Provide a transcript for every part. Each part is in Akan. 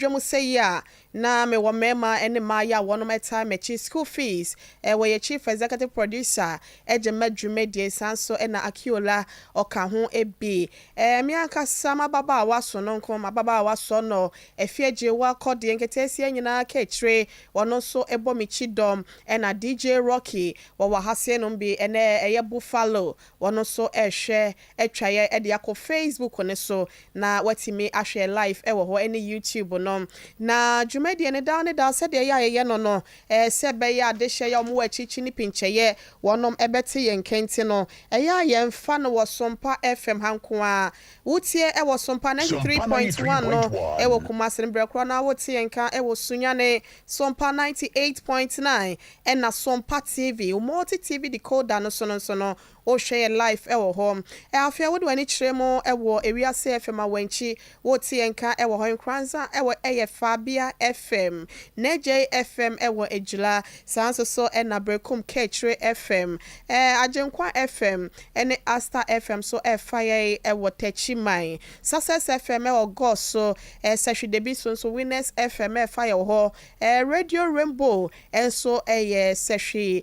Dwam sɛ yi a na mewɔ mmarima ne mmaayɛ a wɔnom taa m'akyi school fees wɔyɛ chief executive producer gye ma dwumadie saa nso na Akiola ɔka ho bi me ankasa m'ababaawa sononko m'ababaawa sɔnɔ Afie Gyewa kɔdeɛ nketeesia nyinaa ka akyire ɔno nso bɔ me kyi dɔm ɛna DJ Rocky wɔwɔ ha sei nom bi ɛnɛ ɛyɛ Buffalo ɔno nso rehwɛ atwa yɛ de akɔ Facebook no so na watumi ahwɛ live wɔ hɔ ɛne YouTube no. Na dwumadie no daa ne daa sɛdeɛ ɛyɛ a yɛyɛ no no, sɛ ɛbɛyɛ a adehyeɛ yɛ a wɔwɔ akyirikyiri ne pinkyɛeɛ wɔnom bɛte yɛn nka nti no, ɛyɛ a yɛmfa no wɔ Sompa FM ha nko ara. Wotie wɔ Sompa 93.1 no wɔ Kumasi no berɛ korɔ no ara wote yɛn nka wɔ Sunyani, Sompa 98.9 ɛna Sompa TV, wo multi TV decoder no so no nso no Wohwɛ yɛ live wɔ hɔ. Afei wode w'ani kyerɛ mu wɔ ewiase FM a wankyi wote yɛn nka wɔ hɔ Nkoranza wɔ ɛyɛ Fabia FM, Negyei FM wɔ Ejula, saa nso so na Berekum Kaakyire FM, Agyenkwa FM ne Asta FM so ɛfa yɛn wɔ Techiman, Success FM wɔ Goso, Sahwidebi so nso Winners FM ɛfa yɛ wɔ hɔ, Radio Rainbow nso yɛ Sahwi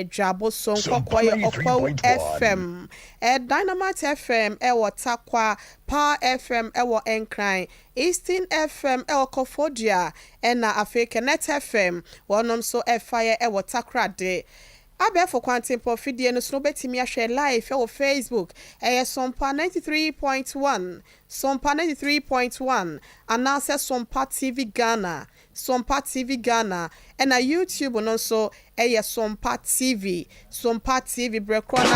Dwabo so nkɔkɔɔ yɛ Ɔkwawu FM, Dynamite FM wɔ Tarkwa, Power FM wɔ Nkran, Eastern FM wɔ Koforidua ɛna afei Connect FM wɔnom nso fa yɛ wɔ Takoradi. Abɛɛfo kwantempɔn fidie no so no wobɛtumi ahwɛ live wɔ Facebook, ɛyɛ Sompa 93.1, Sompa 93.1 anaasɛ Sompa TV Ghana. Sompa TV Ghana ɛna YouTube no nso ɛyɛ Sompa TV Sompa TV berɛ korɔ no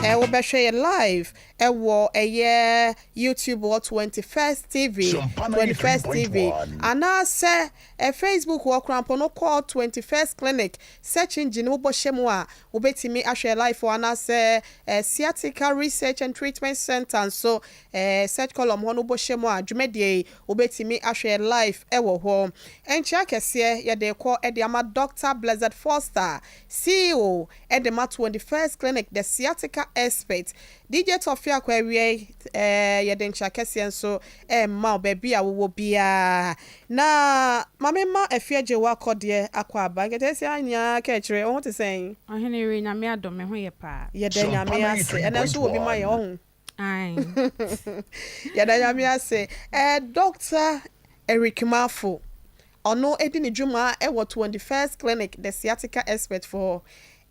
ara wobɛhwɛ yɛ live ɛwɔ ɛyɛ YouTube hɔ 21st TV 21st TV anaasɛ Facebook hɔ koraa mpo no kɔ 21st Clinic search engine wobɔ hyɛ mu a wobɛtumi ahwɛ yɛ live hɔ anaasɛ Sciatica Research and Treatment Center nso search column hɔ no wobɔ hyɛ mu a dwumadie yi Wobɛtumi ahwɛ live wɔ hɔ. Nkyea kɛseɛ yɛde rekɔ de ama Doctor Blessed Foster, CEO de ma 21st Clinic The Sciatica Expert. DJ Toffee Akɔ Awiei yɛde nkyea kɛseɛ nso rema wo baabi a wowɔ biara. Na ma me mma Afia Gyewa akɔdeɛ akɔ aba. Nketeesia nyinaa ka akyire, wo ho te sɛn? Ɔhene Yere, Nyame adom, me ho yɛ paa. Yɛda Nyame ase. Ɛnɛ nso wɔ bi ma yɛn, wahu. Ae. Yɛda Nyame ase. Eh, Doctor Eric Marfo, ɔno di ne dwuma wɔ 21st Clinic, the sciatica expert for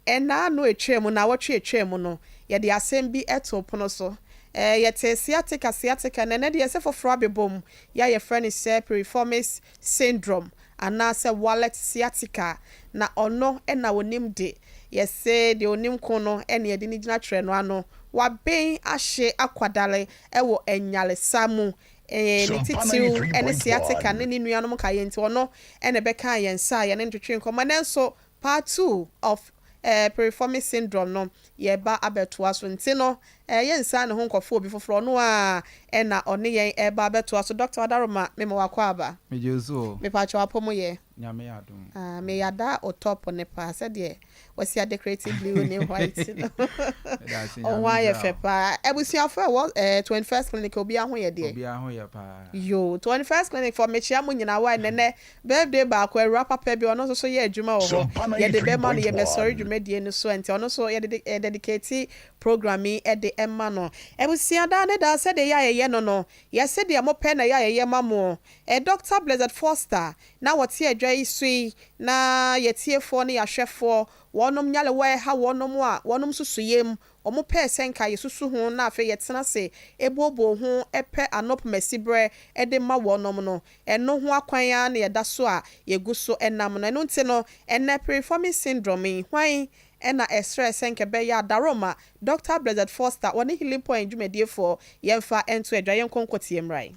hɔ. Nna ano etwaa mu, naawɔtwe etwaa mu no, yɛde asɛm bi too pono so. Eh, yɛtee sciatica, sciatica, na ɛnɛ deɛ yɛsɛ foforɔ abɛbɔ mu, yɛ a yɛfrɛ no sɛ piriformis syndrome. Anaasɛ wallet sciatica, na ɔno na onim de. Yɛse deɛ onim ko no na yɛde no gyina twerɛ no ano. Waben ahye akwadare wɔ anyaresa mu. Ne titiriw ne sciatica ne ne nuanom nkaeɛ nti ɔno na ɛbɛkaa yɛn nsa a yɛne no twetwee nkɔmmɔ. Nanso part 2 of piriformis syndrome no yɛreba abɛtoa so nti no yɛnsan ne ho nkɔfa obi foforɔ, ɔno ara na ɔne yɛn reba abɛtoa so. Doctor Adaroma, mema wo akwaaba. Megye wo so o. Mepakyɛw apɔ mu yɛ? Nyame adom. Ah, me yada o top no paa sɛdeɛ wasi adekorate blue ne white no. Meda ase, Wo ho Nyame ayɛ nhyira fɛ wo. paa. Abusuafoɔ a ɛwɔ eh, 21st Clinic, obiara ho yɛ deɛ? Obiara ho yɛ paa. Yoo, 21st Clinic foɔ mekyea mo nyinaa wai, nɛnɛ Birthday baako, awura papa bi, ɔno nso so yɛ adwuma wɔ hɔ, yɛde bɛma no, yɛbɛsɔre dwumadie no so, nti ɔno nso yɛde dedicate program yi de ma no. Abusua, daa ne daa sɛdeɛ yɛ a yɛyɛ no no, yɛse deɛ mopɛ na yɛ a yɛyɛ ma mo. Doctor Blessed Foster na wɔte adwa yi so yi, na yɛtiefoɔ ne yɛahwɛfoɔ, wɔnom nyarewa a ɛha wɔnom a wɔnom susu yam, Wɔpɛɛ sɛ nka yɛsusu ho na afei yɛtena ase booboo ho pɛ anɔpmasi berɛ de ma wɔnom no, ɛno ho akwan ara na yɛda so a yɛgu so nam no. Ɛno nti no, ɛnnɛ Piriformis Syndrome yi, hwan na ɛsrɛɛ sɛ nka ɛbɛyɛ a Daroma, Dɔkta Blessed Foster, wɔne Healing Point dwumadiefoɔ yɛmfa nto adwa, yɛnkɔ nkɔtie mmra yi.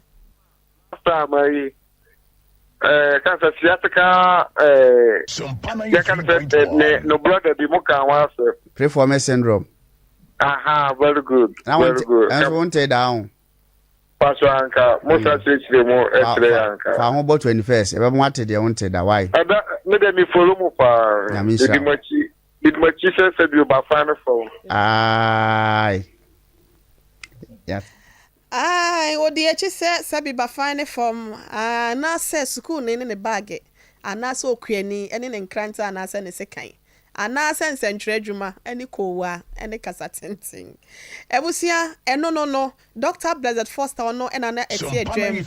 Pastor ama yi ɛɛ kan sɛ sciatica ɛɛ yɛ kan sɛ ne no brother bi mo kan ho asɛm. Pray for me syndrome. Aha very good Na very good. Ɛnso wo nte daa ho. Pastor anka mo sa kyerɛkyerɛ mu ɛkyerɛ yɛ anka. Fa ho bɔ 21st ɛbɛ mo ate deɛ wo nte da why. Ɛda me de me follow mo paa. Nyame nhyira. Medi mo akyi medi mo akyi sɛ sɛ bi o ba fan no fam. Aye. Yeah. Ae, ɔdi akyi sɛ sɛbi bafan ne fam, anaasɛ sukuuni ne ne baage, anaasɛ okuani ne ne nkrante anaasɛ ne sekan, anaasɛ nsɛntwerɛ adwuma ne koowaa ne kasa tenten. Abusua, ɛno no no, Dɔkta Blessed Foster ɔno na na ɛte adwam,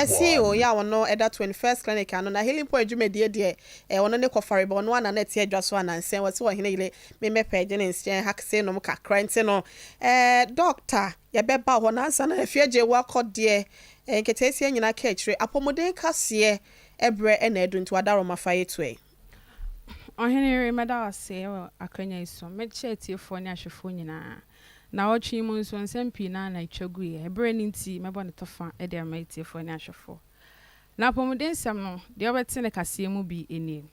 CEO yi a ɔno ɛda 21st Clinic ano, na Healing Point dwumadie deɛ, ɔno ne kɔfareba, ɔno ara na na ɛte adwa so anansɛn, wɔse ɔhene yere memmɛpɛ gye ne nhyɛn ha sei nom kakra nti no, Dɔkta. Yɛbɛba hɔ na ansa na afie agye wo akɔ deɛ, nketeesia nyinaa ka akyire. Apɔmuden kaseɛ berɛ na adu nti w'adaworoma fa yɛ tuɛ. Ɔhene yere, mɛda wo ase wɔ akwanya yi so. Mɛkyɛ atiefoɔ ne ahwɛfoɔ nyinaa. Nnawɔtwe yi mu nso, nsɛm pii no ara na ɛtwa guiɛ. Ɛberɛ no nti, mɛbɔ no tɔfa de ama atiefoɔ ne ahwɛfoɔ. Na apɔmudensɛm no, deɛ wobɛte no kaseɛ mu bi nie.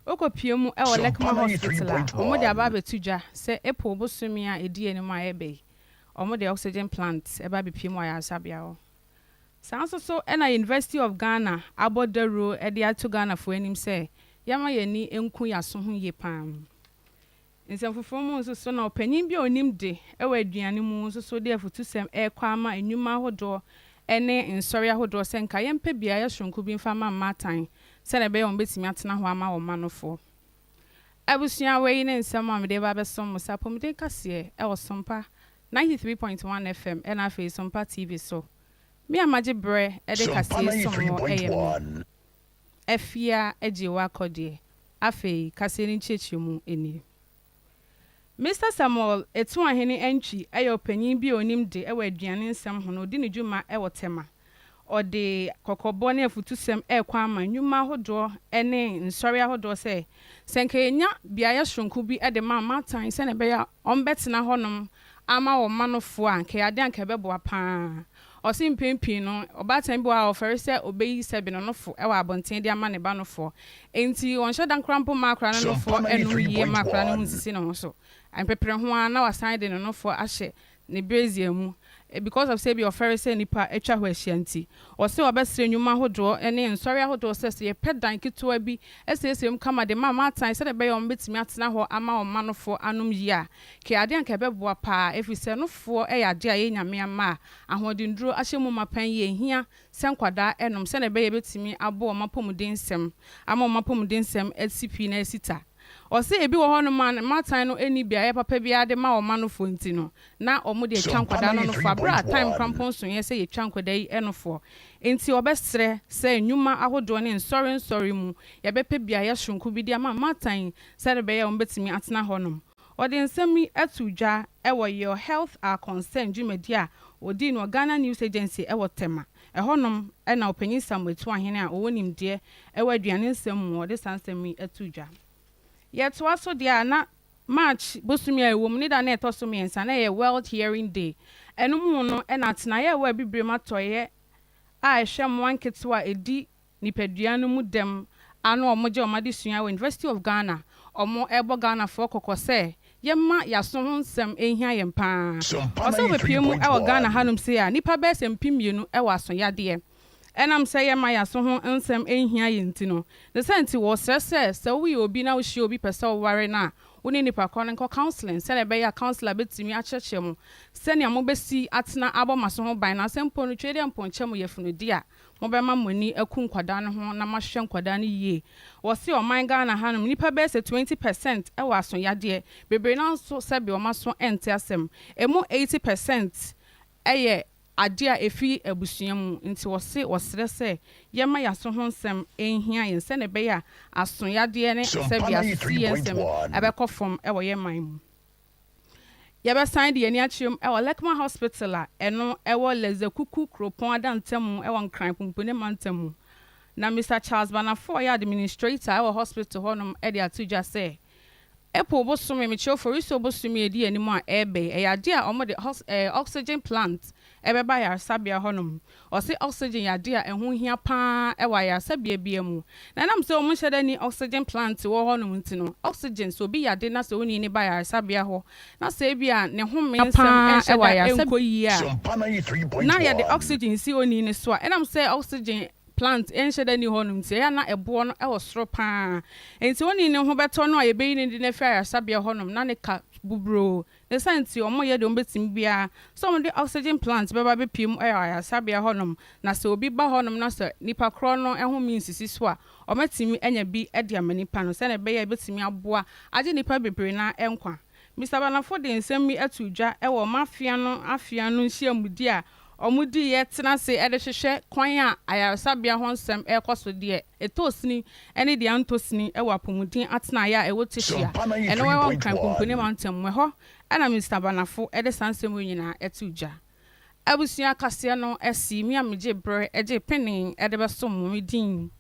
Wokɔpue mu wɔ Lekma Hospital a, wɔde aba abɛto dwa sɛ April bosome a ɛdi anim a ɛreba yi, wɔde oxygen plant ba abɛpue mu wɔ ayaresabea hɔ. Saa nso so na University of Ghana abɔ dawuro de ato Ghanafoɔ anim sɛ yɛmma yɛn ani nku yɛn aso ho yie pa ara. Nsɛm foforo mu nso so na ɔpanyin bi a onim de wɔ aduane mu nso so de afutusɛm rekɔ ama nnwuma ahodoɔ ne nsɔre ahodoɔ sɛ nka yɛmpɛ beaeɛ soronko bi mfa mma mmaatan sɛdeɛ ɛbɛyɛ wɔn bɛtumi atena hɔ ama wɔn mma nofoɔ. Abusua wei ne nsɛm a mede reba abɛsom mo sɛ apɔmuden kaseɛ wɔ Sompa 93.1 FM ɛna afei Sompa TV so. Me a magye berɛ de kaseɛ yi som mo yɛ me Afia Agyewa Kɔdeɛ. Afei, kaseɛ no nkyerɛkyerɛmu nie. Mister Samuel Atuahene Antwi yɛ ɔpanyin bi a ɔnim de wɔ aduane nsɛm ho na ɔdi ne dwuma wɔ Tema. Ɔde kɔkɔbɔ ne afutusɛm rekɔ ama nnwuma ahodoɔ ne nsɔre ahodoɔ sɛ, sɛ nka yɛnya beaeɛ soronko bi de ma mmaatan sɛdeɛ ɛbɛyɛ a wɔbɛtena hɔnom ama wɔn mma no foɔ a, anka ɛyɛ adeɛ a anka ɛbɛboa pa ara. Ɔse mpɛn pii no, ɔbaatan bi wɔ hɔ a ɔfɛre sɛ ɔbɛyi sɛbe no nofo wɔ abɔnten de ama ne ba nofoɔ. Enti ɔnhyɛ da koraa mpo mma akwadaa no nofoɔ nnom yie mma akwadaa no ho nsisi ne ho so. Mpepere ho ara na wasan de ne nofoɔ ahyɛ ne brazier mu because of sɛ ebia ɔfɛre sɛ nnipa atwa hɔ ahyia nti. Ɔse ɔbɛsrɛ nnwuma ahodoɔ ne nsɔre ahodoɔ sɛ sɛ yɛpɛ dan ketewa bi asiesie mu kama de ma mmaatan sɛdeɛ ɛbɛyɛ a wɔbɛtumi atena hɔ ama wɔn mma nofoɔ anom yie a, kɛ adeɛ a anka ɛbɛboa paa ɛfiri sɛ nofoɔ yɛ adeɛ a ɛyɛ Nyame ama a ahoɔdennuro ahyɛ mu ma pɛn yie ɛhia sɛ nkwadaa nom sɛdeɛ ɛbɛyɛ ɛbɛtumi abɔ wɔn apɔmuden nsɛm ama wɔn apɔmuden nsɛm asi pi na asi ta. Ɔse ebi wɔ hɔnom a mmaatan no nni beaeɛ papa biara de ma wɔn mma nofoɔ nti no na wɔn de atwa nkwadaa no nofoɔ aberɛ a time koraa mpo nsoeɛ sɛ yɛtwa nkwadaa yi nofoɔ nti ɔbɛsrɛ sɛ nnwuma ahodoɔ ne nsɔre nsɔre mu yɛbɛpɛ beaeɛ soronko bi de ama mmaatan yi sɛdeɛ ɛbɛyɛ a wɔbɛtumi atena hɔnom. Ɔde nsɛm yi too dwa wɔ Your Health Our Concern dwumadi a ɔdii no wɔ Ghana News Agency wɔ Tema. Ɛhɔnom na Ɔpanyin Samuel Tuahene a ɔwɔ nimdeɛ wɔ aduane nsɛm mu ɔde saa nsɛm yi too dwa. Yɛtoa so deɛ a, na March bosome a ɛwɔ mu ne da no a ɛtɔ so mmiɛnsa na ɛyɛ World Hearing Day. Ɛno mu no na atenaeɛ a ɛwɔ Abibirem Atɔeɛ a ɛhwɛ mmoa nketewa a ɛdi nipadua no mu dɛm ano a wɔgye wɔn adesua wɔ University of Ghana, wɔrebɔ Ghanafoɔ kɔkɔ sɛ yɛmma y'aso ho nsɛm nhia yɛn pa ara. Ɔsɛ wobɛpue mu wɔ Ghana hanom sei a, nnipa bɛyɛ sɛ 2000 wɔ aso yadeɛ. Ɛnam sɛ yɛmma y'aso ho nsɛm nhia yɛn nti no, ne saa nti wɔsrɛ sɛ sɛ woyɛ obi na wohyia obi pɛ sɛ woware no a, wo ne nipa korɔ no nkɔ counseling sɛdeɛ ɛbɛyɛ a counsellor bɛtumi akyerɛkyerɛ mo sɛnea mobɛsi atena abɔ mo aso ho ban na sɛ mpo no twedeɛ mpɔnkyɛ mo yafunudi a Mobɛma mo ani aku nkwadaa no ho na moahwɛ nkwadaa no yie. Wɔse ɔman Ghana hanom nnipa bɛyɛ sɛ 20 percent wɔ aso yadeɛ. Bebree no ara nso sɛbe wɔn aso nte asɛm. Ɛmu 80 percent yɛ adeɛ a ɛfiri abusua mu. Nti wɔse wɔsrɛ sɛ yɛmma yɛaso ho nsɛm nhia yɛn sɛdeɛ ɛbɛyɛ a aso yadeɛ ne sɛbe asosiyɛ nsɛm bɛkɔ fam wɔ yɛn man mu. Yɛbɛsan de yɛn ani akyerɛ mu wɔ Lekma Hospital a ɛno ɛwɔ Ledzokuku kuropɔn adantamu wɔ Nkran Pumpuni mantam mu. Na Mister Charles Banafo a ɔyɛ administrator wɔ hospital hɔnom de ato dwa sɛ, April bosome, mekyerɛ Oforisuo bosome a ɛdi anim a ɛreba yi, ɛyɛ adeɛ a wɔde hos eh, oxygen plant ɛbɛba ayaresabea hɔnom. Ɔse oxygen yɛ adeɛ a ɛho hia pa ara wɔ ayaresabea biara mu. Na ɛnam sɛ wɔnhyɛ da nni oxygen plant wɔ hɔnom nti no, oxygen, sɛ obi yade na sɛ onii no ba ayaresabea hɔ na sɛ ebia ne home nsɛm nhyɛ da nkɔ yie a, na yɛde oxygen si onii no so a, ɛnam sɛ oxygen plant nhyɛ da nni hɔnom nti, ɛyɛ a na ɛboɔ no wɔ soro pa ara. Enti onii no ho bɛtɔ no a yɛbɛyi no de no afiri ayaresabea hɔnom na ne ka. buburoo. Ne saa nti, wɔyɛ deɛ wɔbɛtumi biara sɛ wɔde oxygen plant bɛba abɛpue mu wɔ ayaresabea hɔnom, na sɛ obi ba hɔnom na sɛ nipa korɔ no home nsisi so a, wɔatumi anya bi de ama nipa no sɛdeɛ ɛbɛyɛ a ɛbɛtumi aboa agye nnipa bebree no ara nkwa. Mister Banafo de nsɛm yi ato dwa wɔ Mafia no Afea no nhyiamudi a wɔdiiɛ tena ase de hwehwɛ kwan a ayaresabea hɔ nsɛm rekɔ so, deɛ ɛtɔɔ sini ne deɛ antɔ sini wɔ apɔmuden atenaeɛ a ɛwɔ Teshie a ɛno ɛwɔ Nkran Pumpuni mantam mu. Ɛhɔ na Mister Banafo de saa nsɛm yi nyinaa too dwa. Abusua kaseɛ no asi me a megye berɛ gye pene de bɛsom mo. Me din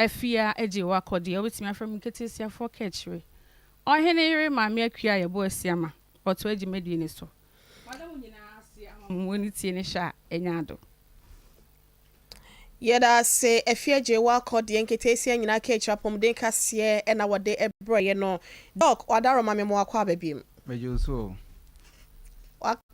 Afia Agyewa Kɔdeɛ. Wobɛtumi afrɛ me Nketeesiafoɔ Kaakyire. Ɔhene yere Maame Akua a yɛbɔ Asiama ɔtoa dwumadie no so. Mada mo nyinaa ase ama mo ani tie ne hwɛ a ɛnya ado. Yɛda ase Afie Gyewa kɔ deɛ nketeesia nyinaa ka akyire apɔmuden kaseɛ na wɔde brɛ yɛ no. Doc Wadaroma me mo akɔ aba biom. Megye wo so o.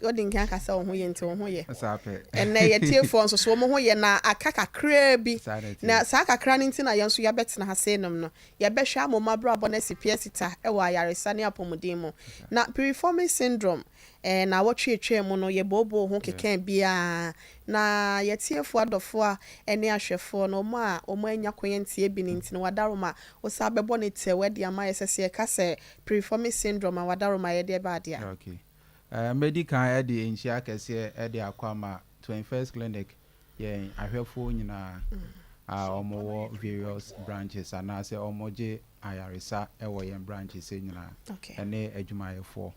Wadi nkan aka sɛ wo ho yɛ nti wo ho yɛ. Saa pɛ. Ɛnnɛ yɛ tiefoɔ nso so wɔn ho yɛ na aka kakraa bi. Saa na ɛteɛ. Na saa kakra no nti na yɛn nso yɛabɛtena ha seinom no. Yɛbɛhwɛ ama wɔn abrabɔ no asi pi asi ta wɔ ayaresa ne apɔmuden mu. Na piriformis syndrome, eh, naawɔtwe atwaa mu no, yɛbooboo ho kekaa biara. Na yɛtiefoɔ adɔfoɔ a ne ahwɛfoɔ no, wɔn a wɔannya kwan antie bi no nti no, Wadaroma, wo san bɛbɔ no tɛw de ama yɛ sɛ, sɛ yɛka sɛ piriformis syndrome a, Wadaroma yɛde ɛba adeɛ a. Okay. Eh, mɛdi kan de nhyia kɛseɛ de akɔ ama Twin First Clinic yɛn ahwɛfoɔ nyinaa a wɔwɔ various branches anaasɛ wɔgye ayaresa wɔ yɛn branches nyinaa ɛne adwumayɛfoɔ.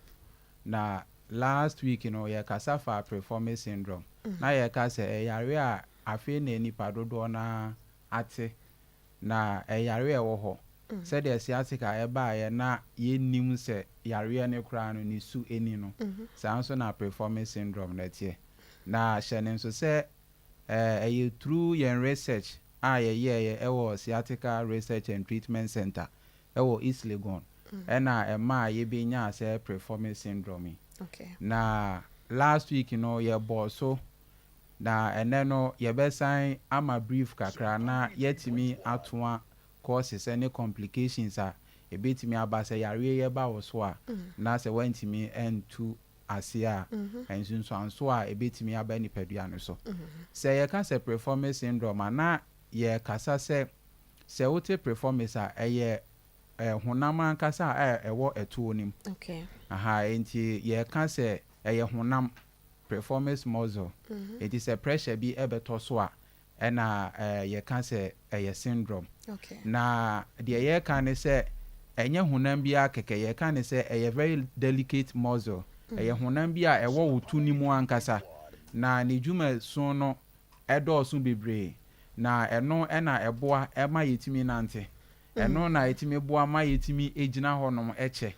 Na last week no yɛkasa faa Preformis syndrome na yɛka sɛ ɛyare a afei na nnipa dodoɔ no ara ate na ɛyare a ɛwɔ hɔ sɛdeɛ sciatica ɛbaeɛ na yɛnnim sɛ yareɛ no koraa no ne su ni no saa nso na Preformis syndrome no teɛ. Na hyɛ no nso sɛ ɛyɛ through yɛn research a yɛyɛeɛ wɔ Sciatica Research and Treatment Centre wɔ East Legon ɛna ɛmaa yɛbɛnyaa sɛ Preformis syndrome yi. Na last week no yɛbɔɔ so na ɛnɛ no yɛbɛsan ama brief kakra na yɛatumi atoa causes ne complications a ɛbɛtumi aba sɛ yareɛ yi ba wo so a na sɛ woantumi antu ase a, nsunsuanso a ebetumi aba nipadua no so. Sɛ yɛka sɛ Preformis syndrome a, na yɛrekasa sɛ, sɛ wote Preformis a, ɛyɛ honam ankasa a ɛwɔ ɛtoɔ no mu. Aha, enti yɛreka sɛ ɛyɛ honam, Preformis muscle. Enti sɛ pressure bi bɛtɔ so a, ɛna yɛka sɛ ɛyɛ syndrome. Na deɛ yɛreka ne sɛ ɛnyɛ honam biara kɛkɛ, yɛreka ne sɛ ɛyɛ very delicate muscle. Ɛyɛ honam bi a ɛwɔ wo to no mu ankasa, na ne dwumaso no ɛdɔɔso bebree, na ɛno na ɛboa ma yɛtumi nante. Ɛno na ɛtumi boa ma yɛtumi gyina hɔnom kyɛ.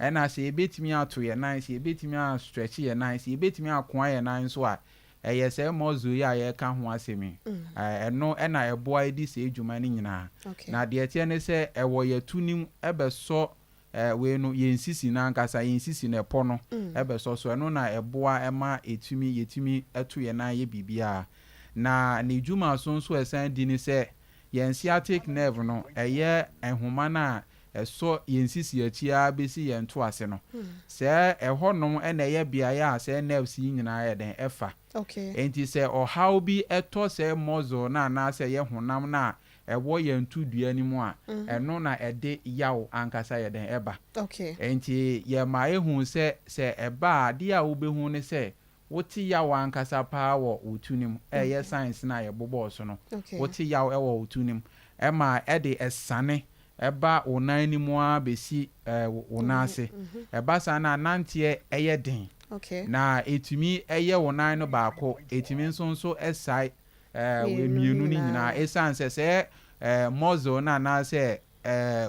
Ɛna sɛ yɛbɛtumi ato yɛn nan, sɛ yɛbɛtumi a stretch yɛn nan, sɛ yɛbɛtumi akoa yɛn nan nso a, ɛyɛ saa muscle yi a yɛreka ho asɛm yi, ɛno na ɛboa di saa dwuma no nyinaa. Na deɛ ɛteɛ ne sɛ, ɛwɔ yɛn to no mu bɛsɔ wei no, yɛn sisi no ankasa, yɛn sisi no ɛpɔ no bɛsɔ so. Ɛno na ɛboa ma ɛtumi, yɛtumi to yɛn nan yɛ biribiara. Na ne dwuma so nso a ɛsan di ne sɛ, yɛn sciatic nerve no, ɛyɛ nhoma no a ɛsɔ yɛn sisi akyi ara bɛsi yɛn to ase no. Sɛ ɛhɔnom na ɛyɛ beaeɛ a saa nerves yi nyinaa yɛ dɛn, ɛfa. Enti sɛ ɔhaw bi tɔ saa muscle no anaasɛ ɛyɛ honam no a ɛwɔ yɛn to dua no mu a, ɛno na ɛde yaw ankasa yɛ dɛn, ɛba. Enti yɛma ɛhu sɛ, sɛ ɛba a, adeɛ a wobɛhu ne sɛ Wote yaw ankasa paa wɔ wo tu no mu, ɛyɛ signs no a yɛbobɔɔ so no. Wote yaw wɔ wo tu no mu. Ɛma ɛde asiane ba wo nan no mu ara bɛsi wo nan ase. Ɛba saa no a, nanteɛ yɛ den. Na ɛtumi yɛ wo nan no baako, ɛtumi nso nso sae mmienu no nyinaa. Ɛsiane sɛ sɛ muscle no anaasɛ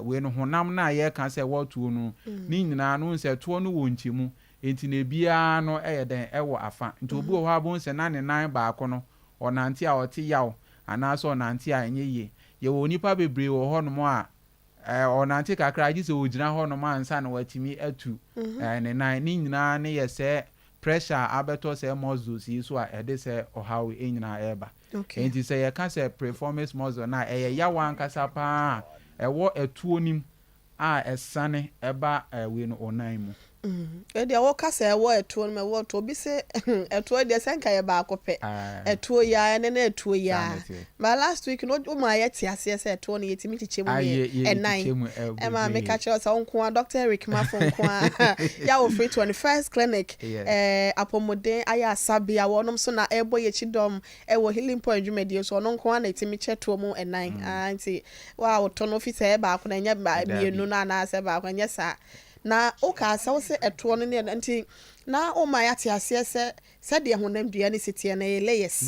wei no honam no a yɛreka sɛ ɛwɔ toɔ no, ne nyinaa no, wohu sɛ toɔ no wɔ nkyɛmu. Enti na ebiara no yɛ dɛn? Ɛwɔ afa. Nti obi wɔ hɔ a wobɛhu sɛ na ne nan baako no, ɔnante a ɔte yaw anaasɛ ɔnante a ɛnyɛ yie. Yɛwɔ nnipa bebree wɔ hɔnom a, ɔnante kakra a gye sɛ ɔgyina hɔnom ansa na watumi atu ne nan. Ne nyinaa no yɛ sɛ pressure a abɛtɔ saa muscles yi so a ɛde saa ɔhaw yi nyinaa reba. Enti sɛ yɛka sɛ piriformis muscle no a, ɛyɛ yaw ankasa pa ara a ɛwɔ ɛtoɔ no mu. a ɛsane ba wei no wo nan mu. Ɛdeɛ woka sɛ ɛwɔ ɛtoɔ no mu, ɛwɔ ɛtoɔ. Obi se ɛtoɔ deɛ sɛ nka yɛ baako pɛ. Ɛtoɔ yi ara, ɛne ne ɛtoɔ yi ara. But last week no, womaa yɛte aseɛ sɛ ɛtoɔ no yɛtumi kyekyɛ mu ɛnan. Ɛma meka kyerɛ wo sɛ wo nko ara, Doctor Eric Mafo nko ara, yɛ a wɔfiri 21st Clinic, apɔmuden ayɛ asabea, wɔnom nso na ɛrebɔ yɛn akyi dɔm wɔ Healing Point dwumadie so. Ɔno nko ara na ɛtumi kyɛ toɔ mu ɛnan. Nti wo a woto no fi sɛ ɛyɛ baako na ɛnyɛ mmienu no anaasɛ baako, ɛnyɛ saa. Na wokaa sɛ wose ɛtoɔ no ne ɛno nti na woma yɛate aseɛ sɛ sɛdeɛ honam dua no si teɛ no ɛyɛ layers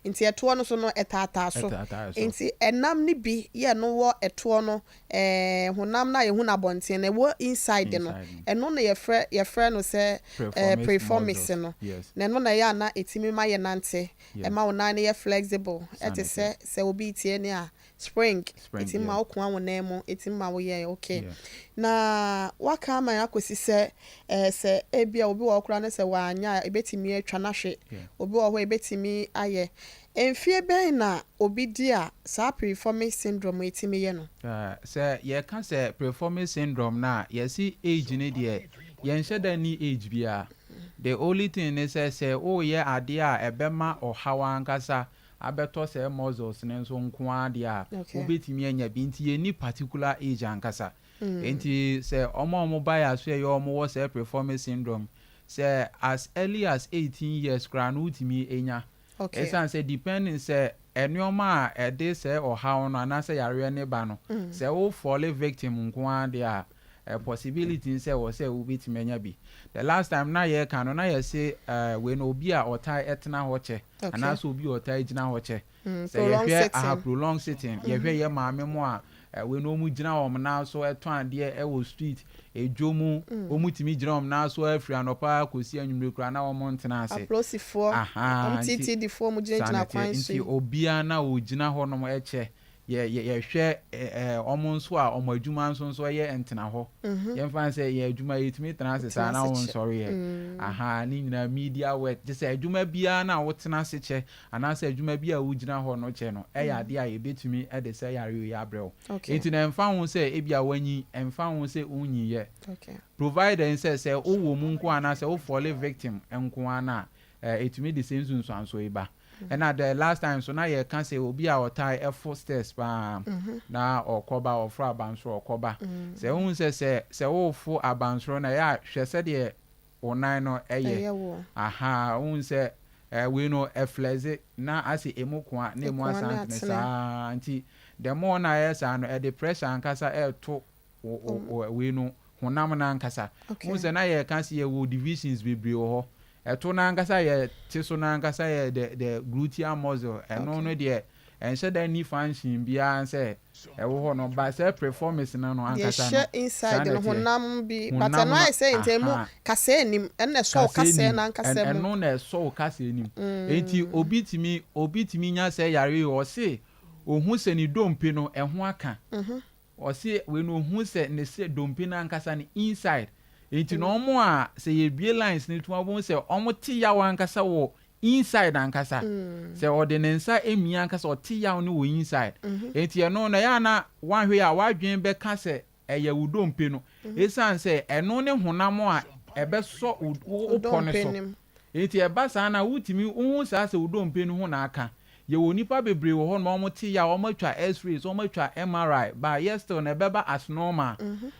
nti ɛtoɔ no so no ɛtaataa so nti ɛnam no bi yɛ no wɔ ɛtoɔ no ɛɛ honam no a yɛhu no abɔnten no ɛwɔ inside no ɛno na yɛfrɛ yɛfrɛ no sɛ ɛɛ piriformis no na ɛno na ɛyɛ a na ɛtumi ma yɛnante ɛma wo nan no yɛ flexible ɛte sɛ sɛ obi retie ne a Spring, ɛtumi ma wo koa wo nan mu, ɛtumi ma wo yɛ okay. Na waka ama yɛn akɔsi sɛ ɛɛ sɛ ebia obi wɔ hɔ koraa no sɛ wanyɛ a ɛbɛtumi atwa no ahwe, obi wɔ hɔ a ɛbɛtumi ayɛ. Mfie bɛn na obi di a saa piriformis syndrome yi tumi yɛ no? Sɛ yɛka sɛ piriformis syndrome no a, yɛse age no deɛ yɛnhyɛ da nni age biara. The only thing ne sɛ, sɛ woreyɛ adeɛ a ɛbɛma ɔhaw ankasa abɛtɔ sɛɛ muscles no nso nko ara deɛ a, wobɛtumi anya bi. Nti yɛnni particular age ankasa. Nti sɛ wɔn a wɔba yɛn asoɛeɛ a wɔwɔ sɛɛ Preformis syndrome, sɛ as early as 18 years koraa no wotumi nya. Ɛsiane sɛ depending sɛ nnoɔma a ɛde sɛɛ ɔhaw no anaasɛ yareɛ no ba no, sɛ wo fall victim nko ara deɛ a, possibility ne sɛ ɛwɔ sɛ wobɛtumi anya bi. The last time na yɛreka no na yɛse wei no obi a ɔtae tena hɔ kyɛ anaasɛ obi a ɔtae gyina hɔ kyɛ. Sɛ yɛhwɛ aha prolonged sitting, yɛhwɛ yɛn maame mo a wei no wɔn gyina wɔn nan so tɔn adeɛ wɔ street, edwo mu, wɔn tumi gyina wɔn nan so firi anɔpa kɔsi anwummere koraa na wɔn ntena ase. Apolisifoɔ, Ahaa, wɔn nti TTD foɔ, wɔn saa gyinagyina na ɛteɛ. kwan so Nti yi. obiara na ɔgyina hɔnom kyɛ Yɛ yɛ yɛhwɛ ɛ wɔn nso a wɔn adwuma nso nso yɛ ntenahɔ. Yɛmfa no sɛ yɛn adwuma yɛtumi tena ase saa Tena na ase kyɛ. wonsɔre ɛ. Ahaa ne nyinaa media work kyerɛ sɛ adwuma biara no a wotena ase kyɛ anaasɛ adwuma bi a wogyina hɔ no kyɛ no ɛyɛ adeɛ a yɛbɛtumi de sɛ yareɛ yi abrɛ wo. Okay. Nti no ɛmfa ho sɛ ebia woanyin, ɛmfa ho sɛ wonyiiɛ. Okay. Provided sɛ sɛ wowɔ mu nko ara anaasɛ wo fall victim nko ara no a, ɛtumi de sɛ nsunsuansoɔ yi ba. Ɛna the last time nso na yɛka sɛ obi a ɔtae fo stairs paa na ɔkɔba ɔforo abansoro ɔkɔba. Sɛ wohu sɛ sɛ sɛ worefo abansoro no ɛyɛ a hwɛ sɛdeɛ wo nan no yɛ. Ahaa wohu sɛ wei no ɛflɛze na asɛ ɛmu koa na ɛmu asan tene saa nti the more na ɛyɛ saa no ɛde pressure ankasa ɛreto wo wo wei no honam no ankasa. Wohu sɛ na yɛka sɛ yɛwɔ divisions bebree wɔ hɔ. Ɛto no ankasa yɛ te so no ankasa yɛ the the gluteal muscle. Ɛno no deɛ ɛnhyɛ da nni function biara sɛ ɛwɔ hɔ no but sɛ piriformis no no Deɛ ankasa no ɛhyɛ saa inside na no ɛteɛ. honam bi but Honam ɛno no ayɛ sɛ nti ɛmu aha. kasɛɛ nnim ɛno na ɛsɔ wo Kasɛɛ kasɛɛ nnim no ankasa mu. ɛno na ɛsɔ wo kasɛɛ nim. Enti obi tumi obi tumi nya sɛ yareɛ yi ɔse ohu sɛ ne dompe no ɛho aka. Ɔse wei no ohun sɛ ne se dompe no ankasa no inside nti no ɔmo a sɛ yɛbue lines no to a wobɛhu sɛ ɔmo te yaw ankasa wɔ inside ankasa sɛ ɔde ne nsa emia ankasa ɔte yaw no wɔ inside nti ɛno no ɛyɛ a na wanhwɛ yie a w'adwene bɛka sɛ ɛyɛ wo dompe no esiane sɛ ɛno ne honam a ɛbɛsɔ wo wo pɔ no so Enti ɛba saa no a, wotumi wohu saa sɛ wo dompe no ho na aka. Yɛwɔ nnipa bebree wɔ hɔnom a wɔte yaw, wɔatwa x-rays, wɔatwa MRI, but yet still no ɛbɛba as normal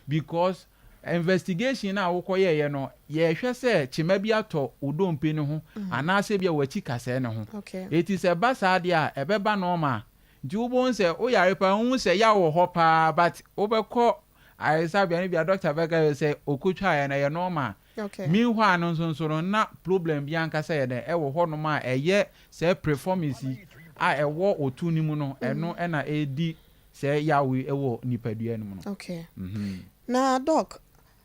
because investigation no a wokɔyɛeɛ no, yɛrehwɛ sɛ kyema bi atɔ wo dompe no ho anaasɛ ebia w'akyi kasɛɛ no ho. Enti sɛ ɛba saa deɛ a, ɛbɛba normal. Nti wobɛhu sɛ woyare paa, wohu sɛ yaw wɔ hɔ paa but wobɛkɔ ayaresabea no ebia doctor bɛka kyerɛ wo sɛ okotwaeɛ no ɛyɛ normal. Okay. Meanwhile no nso nso no na problem bi ankasa yɛ dɛn ɛwɔ hɔ nom a ɛyɛ sɛɛ preformis yi a ɛwɔ otu no mu no ɛno ɛna ɛredi sɛɛ yaw yi ɛwɔ nipadua no mu no. Okay. Na doc,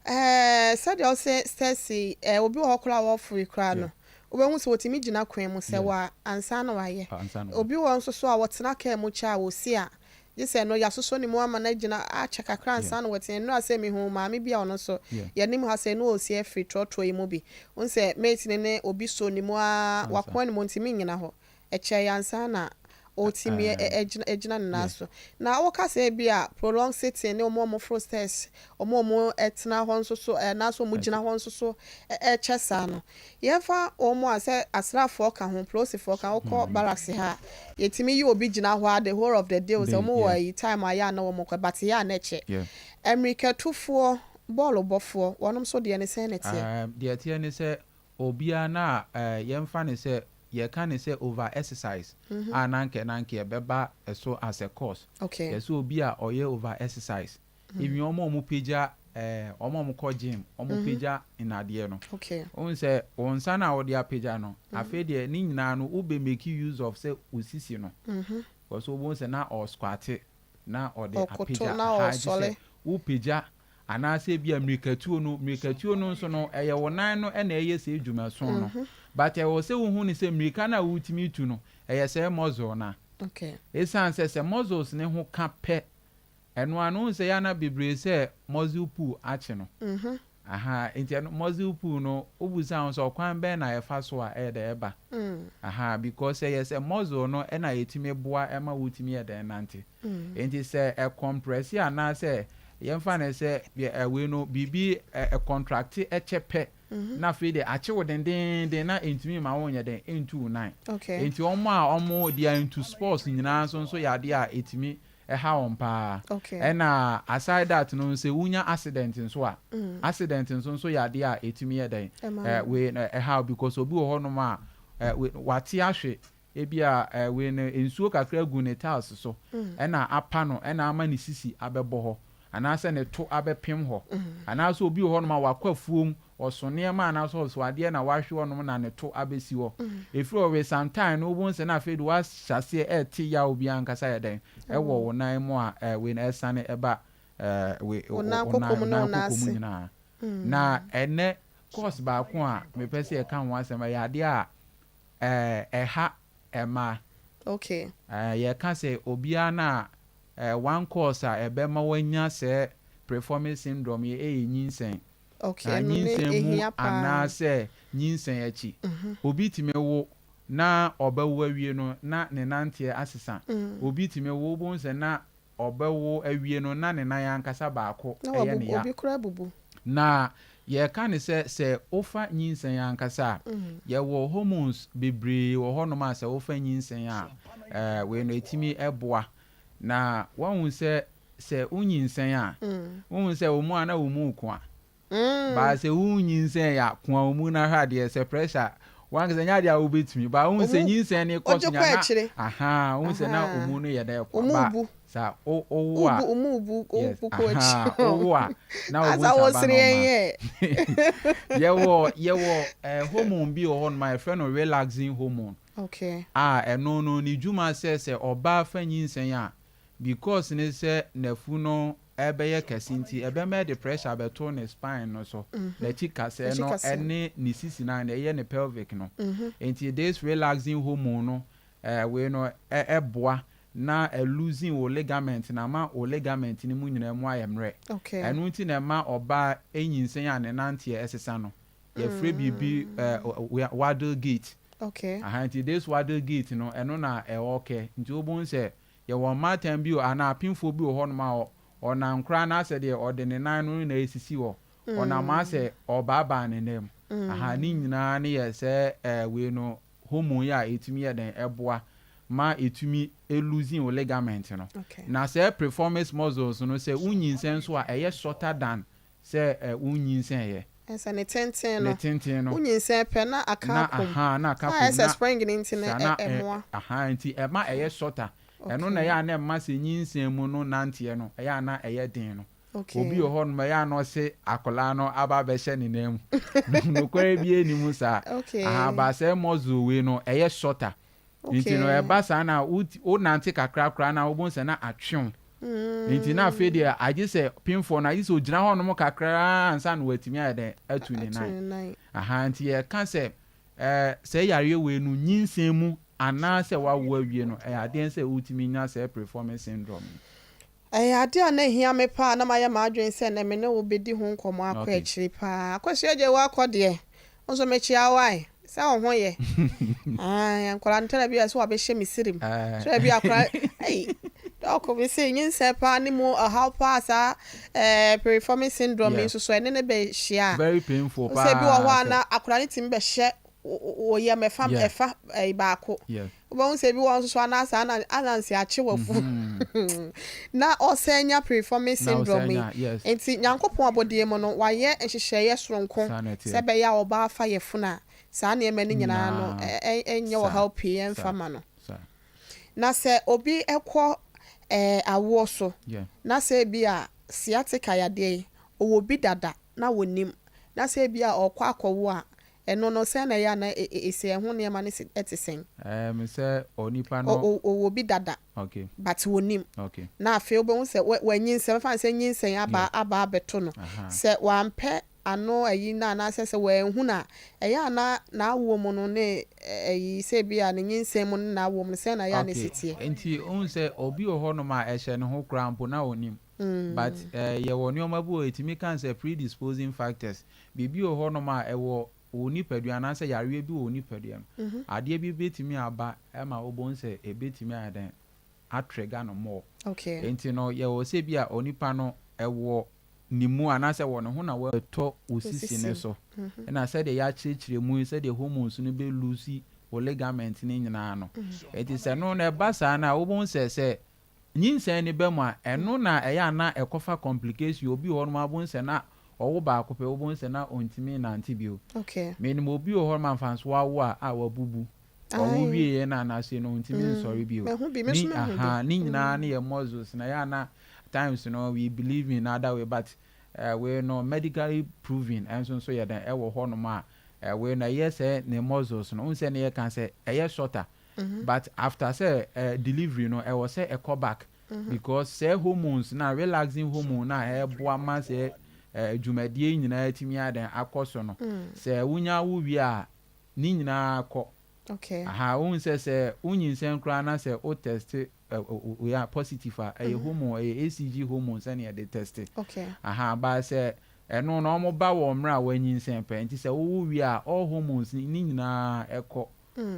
ɛɛ sɛdeɛ wose Stacy ɛɛ obi wɔ hɔ koraa a ɔfiri koraa no wobɛhu sɛ ɔtumi gyina kwan mu sɛ wa ansa na wayɛ. Obi wɔ hɔ nso so a ɔtena kaa mu kyɛ a ɔsi a Gye sɛ ɛno, yɛasosɔ ne mu ama no agyina akyɛ kakra ansa na watumi. Nnora sɛ mehuu maame bi a ɔno nso, yɛn anim ha sɛɛ na ɔresi afiri trɔtrɔ yi mu bi. Wohu sɛ mate no ne obi soo ne mu ara, wakoa ne mu, ɔntumi nnyina hɔ. Ɛkyɛeɛ ansa na ɔtumi gyina ne nan so. Na woka sɛ ebi a prolonged sitting ne wɔn a wɔforo stairs, wɔn a wɔtena hɔ nso so anaasɛ wɔgyina hɔ nso so kyɛ saa no, yɛmfa wɔn a sɛ asraafoɔ ka ho, polisifoɔ ka ho, wokɔ barracks ha a, yɛtumi yi obi gyina hɔ a the whole of the day, sɛ wɔn wɔ ayi time a yɛ a na wɔn kɔ, but yɛ a na ɛkyɛ. Mmirikatufoɔ, bɔɔlobɔfoɔ, wɔn nso deɛ ne sɛn na ɛteɛ? Deɛ ɛteɛ ne sɛ obiara na yɛmfa ne sɛ yɛka ne sɛ over exercise a na anka ɛbɛba ɛso as a cause. Yɛsɛ obi a ɔyɛ over exercise, even wɔn a wɔn pagya wɔn a wɔn kɔ gym, wɔn pagya nnadeɛ no, wɔn sɛ wɔn nsa na wɔde apagya no, afei deɛ ne nyinaa no wobɛ make use of sɛ osisi no, because wɔn sɛ na ɔsquat na ɔde apagya ha, gye sɛ wopagya anaasɛ bi a mmirikatuo no nso no, ɛyɛ wo nan no ɛna ɛyɛ sɛ edwumason no, but ɛwɔ sɛ wohu ne sɛ mmirika no a wotumi tu no, ɛyɛ sɛ muscle na esan sɛ muscles ne ho ka pɛ, ɛno ano sɛ yana bebree sɛ muscle pull akye no. Aha, nti ɛno muscle pull no, wobusa ho sɛ ɔkwan bɛn na yɛfa so a ɛyɛ dɛ ɛba aha, because ɛyɛ sɛ muscle no ɛna yɛtumi boa ɛma wotumi yɛ dɛ nante. Nti sɛ ɛcompress anaasɛ yɛmfa ne sɛ ɛwei no biribi ɛcontract ɛkyɛ pɛ, na afei de akye wo dendenden na ntumi ma wo nyɛ den ntu wo nan. Nti wɔn a wɔn they are into sports nyinaa nso yɛ adeɛ a ɛtumi ɛha wɔn paa. Ɛna aside that no, sɛ wunya accident nso a, accident nso yɛ adeɛ a ɛtumi yɛ den wei ɛha, because obi wɔ hɔnom a wate ahwe, ebi a wei no nsuo kakra gu ne tiles so, ɛna apa no, ɛna ama ne sisi abɛbɔ hɔ anaasɛ ne to abɛpem hɔ, anaasɛ obi wɔ hɔnom a wakɔ afuom, ɔso nneɛma anaasɛ ɔso adeɛ na wahwe hɔnom na ne to abɛsi hɔ. Efiri hɔ wei sometime no, wobɛhu sɛ na afei de wahyɛ aseɛ ɛɛte yaw bi ankasa yɛ dɛn ɛwɔ wo nan mu a wei na ɛsane ɛba wei wo nan koko mu ne wo nan ase nyinaa. Na ɛnɛ cause baako a mepɛ sɛ yɛka ho asɛm, ɛyɛ adeɛ a ɛha ɛmaa. Yɛka sɛ obiara na one cause a ɛbɛma wanya sɛ piriformis syndrome yɛ ɛyɛ nyinsɛn. Na nyinsɛn mu anaasɛ nyinsɛn akyi, obi tumi wo na ɔbɛwo awie no na ne nanteɛ asesa. Obi tumi wo, wobɛhu sɛ na ɔbɛwo awie no na ne nan ankasa baako ɛyɛ ne ya. Obi kora bubu. Na yɛka ne sɛ wofa nyinsɛn ankasa a, yɛwɔ hormones bebree wɔ hɔnom a sɛ wofa nyinsɛn a wei no ɛtumi ɛboa. Na wahu sɛ wonyinsɛn a, wohu sɛ wo mu a na wo mu ko a baa sɛ wonyinsɛn yɛ a ko a wo mu no, ahwɛ adeɛ sɛ pressure wankasa nyɛ adeɛ a wobɛtumi ba. Wohu sɛ nyinsɛn ne kɔ so nya na aha, wohu sɛ na wo mu no yɛ dɛ kɔ ba sa wowo a, yes, aha, wowo a na wo bu nsa ba normal. Yɛwɔ hormone bi wɔ hɔnom a yɛfrɛ no relaxing hormone a ɛno no ne dwuma sɛ ɔbaa fa nyinsɛn a, because ne sɛ n'afu no ɛbɛyɛ kɛse nti ɛbɛma ɛde pressure bɛto ne spine no so, n'akyi kasɛɛ no ɛne ne sisi na ɛyɛ ne pelvic no. Nti this relaxing hormone no wei no ɛboa na ɛloosen wo ligament na ama wo ligament no mu nyinaa mu ayɛ mmerɛ. Ɛno nti na ɛma ɔbaa ɛnyinsɛn a ne nanteɛ ɛsesa no. Yɛfrɛ biribi waddle gait. Aha, nti this waddle gait no, ɛno na ɛwɔ kɛ nti wobɛhu sɛ yɛwɔ mmaatan bi anaa apemfoɔ bi wɔ hɔnom a ɔnam koraa na asɛ deɛ ɔde ne nan no na esisi hɔ, ɔnam asɛ ɔbaabaa ne nan mu. Aha, ne nyinaa ne yɛ sɛ wei no hormone yi a ɛtumi yɛ dɛn ɛboa ma ɛtumi eloosen wo ligament no. Na sɛ piriformis muscles no, sɛ wonyinsɛn nso a, ɛyɛ shorter than sɛ wonyinsɛn yɛ. Ɛsɛ ne tenten no. Ne tenten no. Wonyinsɛn pɛ na aka akom. Aha, na aka kom. Na ɛsɛ spring ne nti na ɛmoa. Aha, nti ɛma ɛyɛ shorter. Ɛno na ɛyɛ a na ɛma sɛ nyinsɛn mu no nanteɛ no ɛyɛ a na ɛyɛ den no. Obi wɔ hɔ nom, ɛyɛ a na ɔse akwadaa no aba abɛhyɛ ne nan mu. Nokware bi anim saa. Aha, ba sɛ muscle wei no ɛyɛ shorter nti no, ɛba saa na wonante kakra koraa na wobɛhu sɛ na atwew. Nti na afei deɛ agye sɛ pimfoɔ no agye sɛ ogyina hɔ nom kakra ansa na watumi ayɛ dɛn atu ne nan. Aha, nti yɛka sɛ sɛ yareɛ wei no, nyinsɛn mu anaasɛ wawo awie no, ɛyɛ adeɛ sɛ wotumi nya sɛ piriformis syndrome no. Ɛyɛ adeɛ a na ehia me paa na mayɛ m'adwene sɛ na me ne wo bɛdi ho nkɔmmɔ akɔ akyiri paa. Akosua gye wakɔ deɛ nso mekyia wo ae. Sɛ wo ho yɛ. Ae, nkwadaa no tɛrɛ bi a sɛ wabɛhyɛ me sirim. Tɛrɛ bi akora, ei, dɔɔko me se nyinsɛn paa ne mu ɔhaw paa saa eh, piriformis syndrome yi nso so ɛne ne bɛhyia a. Very painful paa. Sɛ bi wɔ hɔ a na akora no tumi bɛhyɛ wo yam ɛfa ɛfa ɛyi baako. Wobɛhu sɛ ebi wɔ hɔ nso so anaa saa na ananse akye w'afu na ɔsan nya piriformis syndrome yi. Nti Nyankopɔn abɔdeɛ mu no wayɛ nhyehyɛeɛ soronko sɛ ɛbɛyɛ a ɔbaa fa yafunu a saa nneɛma no nyinaa no nyɛ ɔhaw pii ɛmfa ma no. Na sɛ obi kɔ awoɔ so na sɛ ebi a sciatica yadeɛ yi ɔwɔ bi dada na ɔnnim na sɛ ebi a ɔrekɔ akɔwo a Ɛno no, sɛn na ɛyɛ a na esi? Ɛho nneɛma no si te sɛn? Ɛɛm sɛ onipa no. O ɔwɔ bi dada. Okay. But ɔnnim. Okay. Na afei wobɛhu sɛ wa wanyinsɛn, mɛfa no sɛ nyinsɛn aba aba abɛto no. Aha. Sɛ wampɛ ano ayi no anaasɛ sɛ wanhu no a, ɛyɛ a na n'awoɔ mu no ne ayi sɛ ebi a ne nyinsɛn mu ne n'awoɔ mu no, sɛn na ɛyɛ a na esi Okay. teɛ? Nti wohu sɛ obi wɔ hɔnom a ɛhyɛ ne ho koraa mpo na ɔnnim. But ɛɛ yɛwɔ nneɛma bi wɔ hɔ yɛtumi ka no sɛ predisposing factors. Biribi wɔ hɔnom a ɛwɔ wo nipadua anaasɛ yareɛ bi wɔ wo nipadua mu. Adeɛ bi bɛtumi aba ma wobɛhu sɛ ɛbɛtumi ayɛ dɛn atrigger no more. Enti no yɛwɔ sɛ bi a onipa no ɛwɔ ne mu anaasɛ ɛwɔ ne ho na ɛtɔ wo sisi no so. Ɛna sɛdeɛ yɛakyerɛkyerɛ mu yi sɛdeɛ hormones no bɛ loose wo ligament no nyinaa no. Enti sɛ ɛno no ɛba saa no a wobɛhu sɛ sɛ Nyinsɛn no ba mu a, ɛno na ɛyɛ a na ɛkɔfa complication. Obi wɔ hɔnom a wobɛhu sɛ na ɔwo baako pɛ, wobɛhu sɛ na ɔntumi nnante bio. Menim obi wɔ hɔnom a mfa nso wawo a, a wabubu. Ɔwo wieɛ no anaasei no ɔntumi nsɔre bio. Ne ahaa, ne nyinaa no yɛ muscles na ɛyɛ a na times no we believe in other way but eh, wei no medically proven ɛnso nso yɛ dɛn ɛwɔ hɔnom a eh, wei no ɛyɛ sɛ ne muscles no, wohu sɛ ne yɛka sɛ ɛyɛ shorter But after sɛ eh delivery no ɛwɔ sɛ ɛkɔ back because sɛɛ hormones no a relaxing hormone no a ɛboa ma sɛɛ eh dwumadie yi nyinaa atumi ayɛ dɛn akɔ so no sɛ wonya wo wie a ne nyinaa kɔ. Aha wohu sɛ sɛ wonyinsɛn koraa na sɛ wo test eh wei a positive a ɛyɛ hormone ɛyɛ HCG hormone sɛnea yɛde test. Aha but sɛ ɛno no wɔba wɔ mmerɛ a woanyinsɛn pɛ nti sɛ wowo wie a all hormones no ne nyinaa ɛkɔ.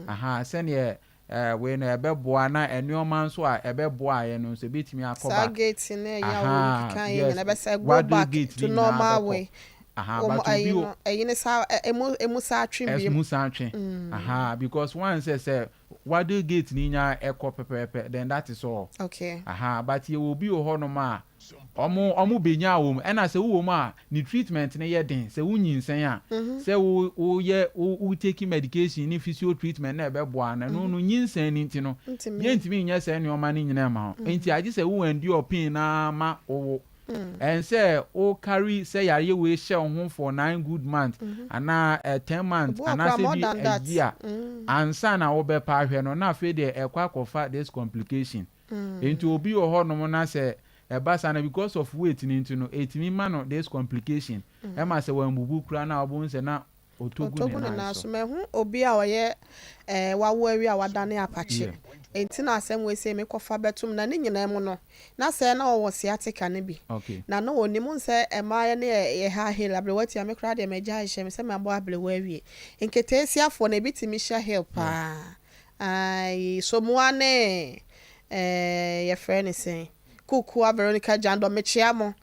Ahaa, sɛdeɛ ɛɛ wei no ɛbɛboa na nnoɔma nso a ɛbɛboa yɛn no nso ɛbɛtumi akɔ Saa back. gate no ɛyɛ a Ahaa, wɔkeka yɛ yes, nyinaa ɛbɛsɛ go waduru back gate to no nyinaa normal bɛkɔ. way. Ahaa, Wɔn but ayi obi wɔ. no ɛyi no saa ɛ emu emu saa twe bio. Ɛmu san twe. Ahaa, because one sɛ sɛ waduru gate no nyinaa ɛkɔ pɛpɛɛpɛ then that is all. Ahaa, but yɛwɔ obi wɔ hɔnom a Ɔmo ɔmo benyaa wɔ mu. Ɛna sɛ wowɔ mu a ne treatment no yɛ den. Sɛ wo nyinsɛn a, sɛ wo wo yɛ wo wo take medication ne physio treatment na ɛbɛboa no, ɛno no nyinsɛn no nti no yɛntumi nyɛ saa nnoɔma no nyinaa mma wo. Nti agye sɛ wo endure pain no ara ma wo wo. Ɛnsɛ wo carry sɛ yareɛ wei hyɛ wo ho for 9 good months anaa 10 months Ebi wɔ koraa anaasɛ more bi than a that. year ansa na wobɛpa ahwɛ no na afei deɛ ɛkɔ akɔfa this complication. Nti obi wɔ hɔ nom na sɛ ɛba saa no because of weight no nti no ɛtumi ma no this complication ɛma sɛ wambubu koraa no a wobɛhu sɛ na ɔtɔ gu Ɔtɔ ne gu ne nan nan so. so. Mahu obi a ɔyɛ eh, wawo awie a wadane apakye. Enti na asɛm wei sei mekɔfa bɛtom na ne nyinaa mu no, na sɛ na ɔwɔ sciatica no bi. Na na ɔnim. Wohu sɛ mmaa yɛne yɛ yɛ high heel, aberewa tia me koraa deɛ magyae hyɛ me sɛ mabɔ aberewa awie. Nketeesiafoɔ no ebi tumi hyɛ heel paa. Aii Somoa ne eh yɛfrɛ no sɛn Kukua Veronica Jandor mekyea mo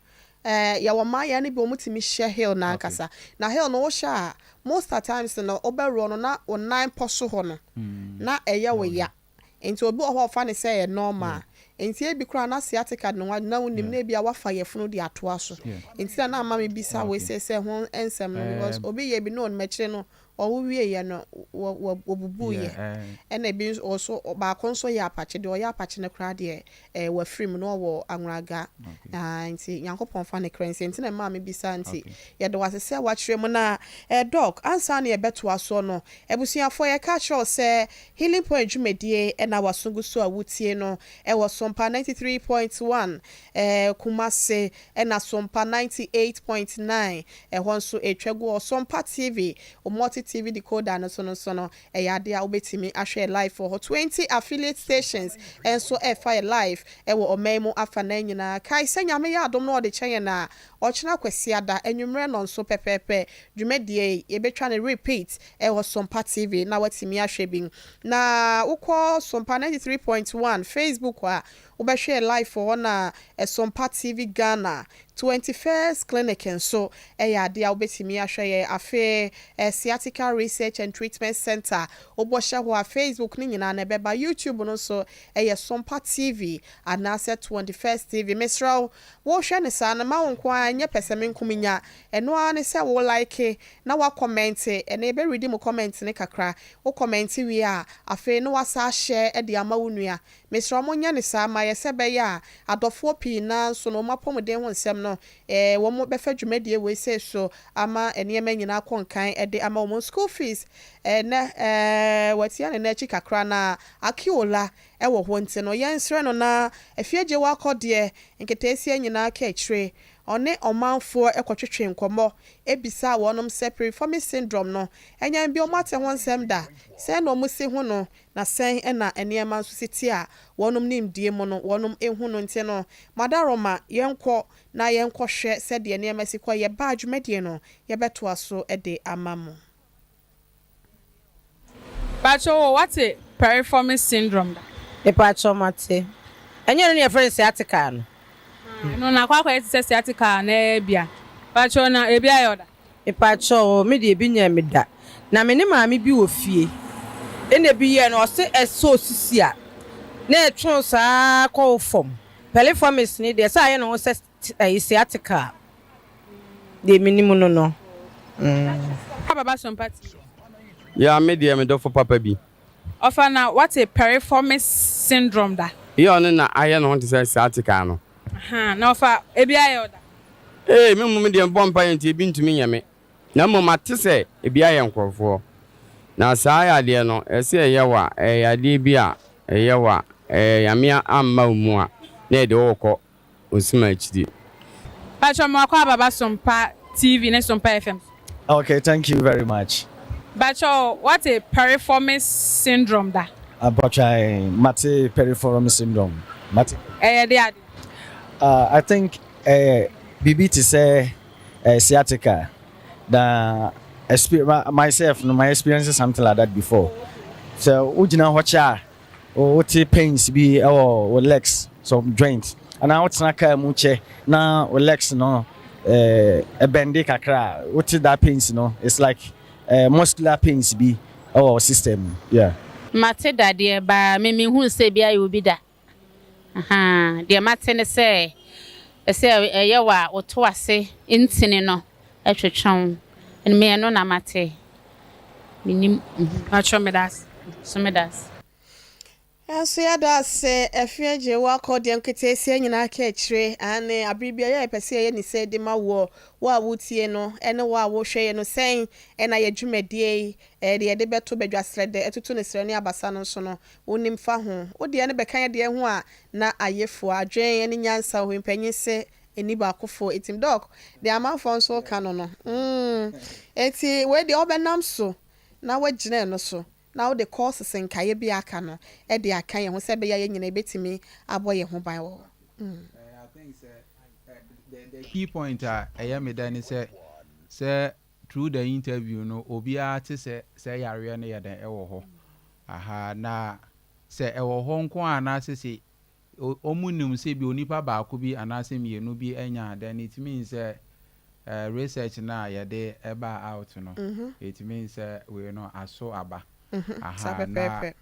eh yɛwɔ mmayewa no bi wɔn tumi hyɛ heel no ankasa na heel no wohyɛ a most at times no wobɛworɔ no na wo nan pɔ so hɔ no na ɛyɛ wo ya nti obi wɔ hɔ a ɔfa no sɛ ɛyɛ normal nti ebi koraa na sciatica de ne ho agye na wonim na ebia wafa yafunu de atoa so nti na na ama me bisa wei sɛ sɛ ho nsɛm no because obi yɛ bi na onim akyire no Ɔwo wieɛ no wɔ wɔ wɔbubuiɛ ɛna ebi nso wɔ so baako nso yɛ apakye deɛ ɔyɛ apakye no koraa deɛ ɛɛ wafiri mu na ɔwɔ anworaga aa nti Nyankopɔn fa ne kra nsie nti na ɛmaa me bisa nti yɛda wo ase sɛ wakyerɛ mu na ɛɛ Doc ansa na yɛbɛtoa soɔ no abusuafoɔ yɛka kyerɛ wo sɛ Healing Point dwumadie ɛna waso gu so a wotie no ɛwɔ Sompa 93.1 ɛɛ Kumase ɛna Sompa 98.9 Ɛhɔ nso ɛtwa gu Ɔsɔmpa TV, Omoti DSTV decoder no so no nso no, ɛyɛ adeɛ a wobɛtumi ahwɛ live wɔ hɔ. 20 affiliate stations nso ɛrefa yɛ live wɔ ɔman mu afanan nyinaa. Kae sɛ Nyame yɛ adom na ɔde kyɛ yɛn a, ɔkyena Kwasiada anwummerɛ nnɔnso pɛpɛɛpɛ, dwumadie yi yɛbɛtwa no repeat wɔ Sompa TV na woatumi ahwɛ bi. Na wokɔ Sompa 93.1 Facebook a, wobɛhwɛ yɛ live wɔ hɔ na Sompa TV Ghana 21st Clinic nso yɛ adeɛ a wobɛtumi ahwɛ yɛn. Afei Sciatica Research and Treatment Centre, wobɔ hyɛ hɔ a Facebook no nyinaa no ɛbɛba. YouTube no nso ɛyɛ Sompa TV anaasɛ 21st TV. Mesrɛ wo, wohwɛ no saa no, mma wo nko ara nyɛ pɛsɛmenkominya. Ɛno ara ne sɛ wo like na woakɔmɛnte. Ɛnnɛ yɛbɛredi mo comment no kakra. Wo kɔmɛnte wie a, afei na woasan ahyɛ de ama wo nua. Mesrɛ wo monyɛ no saa ma yɛ sɛ ɛbɛyɛ a adɔfoɔ pii no ara nso no wɔn apɔmuden ho nsɛm no wɔn bɛfa dwumadie wei sei so ama nneɛma nyinaa akɔ nkan de ama wɔn. School fees ɛnnɛ watia ne nan akyi kakra na Akiola wɔ hɔ nti no yɛnsrɛ no na Afie Gyewa kɔ deɛ nketeesia nyinaa ka akyire ɔne ɔmanfoɔ kɔtwetwe nkɔmmɔ bisaa wɔnom sɛ piriformis syndrome no ɛnyɛ bi wɔn ate ho nsɛm da sɛn na wɔn si ho no Na sɛn na nneɛma nso si te a wɔnom nimdie mu no wɔnom hu no nti no, Madaroma yɛnkɔ na yɛnkɔ hwɛ sɛdeɛ nneɛma si kɔ, yɛba a dwumadie no yɛbɛtoa so de ama mo. Pakyɛ o wate piriformis syndrome da? Mepakyɛw mate. Ɛnyɛ ɛno na yɛfrɛ no sciatica no? Ɛno na akɔ akɔyɛ te sɛ sciatica anaa bia. Pakyɛw na ebi ayɛ wo da? Mepakyɛw, me deɛ ebi nyɛɛ me da. Na me ne maame bi wɔ fie, ɛna ebi yɛɛ no, ɔse ɛsɛ osisi a, na ɛtwe wo saa kɔ wo fam. Peliformis no deɛ, sɛ ayɛ ne ho sɛ ɛyi sciatica a, deɛ menim no no. Mm. Aba Sompa TV. Yeah, me deɛ me dɔfo papa bi. Ɔfa na wate piriformis syndrome da? Yeah, ɔno na ayɛ ne ho te sɛ sciatica no. Ahaa, na ɔfa ebi ayɛ wo da? Ee, me mmom deɛ mebɔ mpaeɛ nti ebi ntumi nyɛ me, na mmom mate sɛ ebi ayɛ nkurɔfoɔ. Na saa yadeɛ no, ɛsɛ ɛyɛ wo a, ɛyɛ yadeɛ bi a ɛyɛ wo a, ɛyɛ Nyame amma wo mu a, na yɛde wo rekɔ osuma akyiri. Patrɔ me wakɔ aba ba Sompa TV ne Sompa FM so. Okay thank you very much. Patrɔ wate piriformis syndrome da? Mpakyɛw mate piriformis syndrome mate. Ɛyɛ de ade? Uh, I think Ɛyɛ biribi te sɛ sciatica na myself no my experience something like that before. Sɛ wogyina hɔ kyɛ a wote pains bi wɔ wo legs some joint anaa wotena car mu kyɛ na wo legs no ɛbɛnde kakra a wote that pains no it's like muscular pains bi wɔ wo system mu yeah. Mate dadeɛ baa me menhuu sɛ ebi ayɛ obi da. Ahaa, deɛ mate ne sɛ, ɛsɛ ɛyɛ wo a woto ase ntini no twetwe wo. Me ɛno na mate. Mennim. Mpakyɛw meda ase. So meda ase. Yɛn nso yɛda ase Afie gye wo akɔ deɛ nketeesia nyinaa ka akyire aane abere biara yɛpɛ sɛ yɛyɛ ne sei de ma woɔ wo a wotie no ne wo a wohwɛ yɛ no sɛn na yɛ dwumadie yi deɛ yɛde bɛto badwa srɛdɛ atutu ne srɛ ne abasa no nso no Wonim fa ho. Wo deɛ no bɛka yɛ deɛ ho a na ayɛ fua. Adwen ne nyansa wɔ hɔ yi mpanyin se nni baakofoɔ etim. Doc, deɛ amanfoɔ nso reka no no mm enti wei deɛ wobɛnam so na woagyina ɛno so na wode courses nkaeɛ bi a aka no de aka yɛn ho sɛ ɛbɛyɛ a yɛn nyinaa yɛbɛtumi abɔ yɛn ho ban wɔ hɔ mm. I think sɛ the key point a ɛyɛ me dɛ ne sɛ sɛ through the interview no obiara te sɛ sɛ yareɛ no yɛ dɛn ɛwɔ hɔ Ahaa, na sɛ ɛwɔ hɔ nko ara anaasɛ sɛ wɔnim sɛ ebia onipa baako bi anaasɛ mmienu bi anya a, then it means sɛ research no a yɛde baa out no, it means sɛ wei no aso aba. Saa Ahaa, na pɛpɛɛpɛ.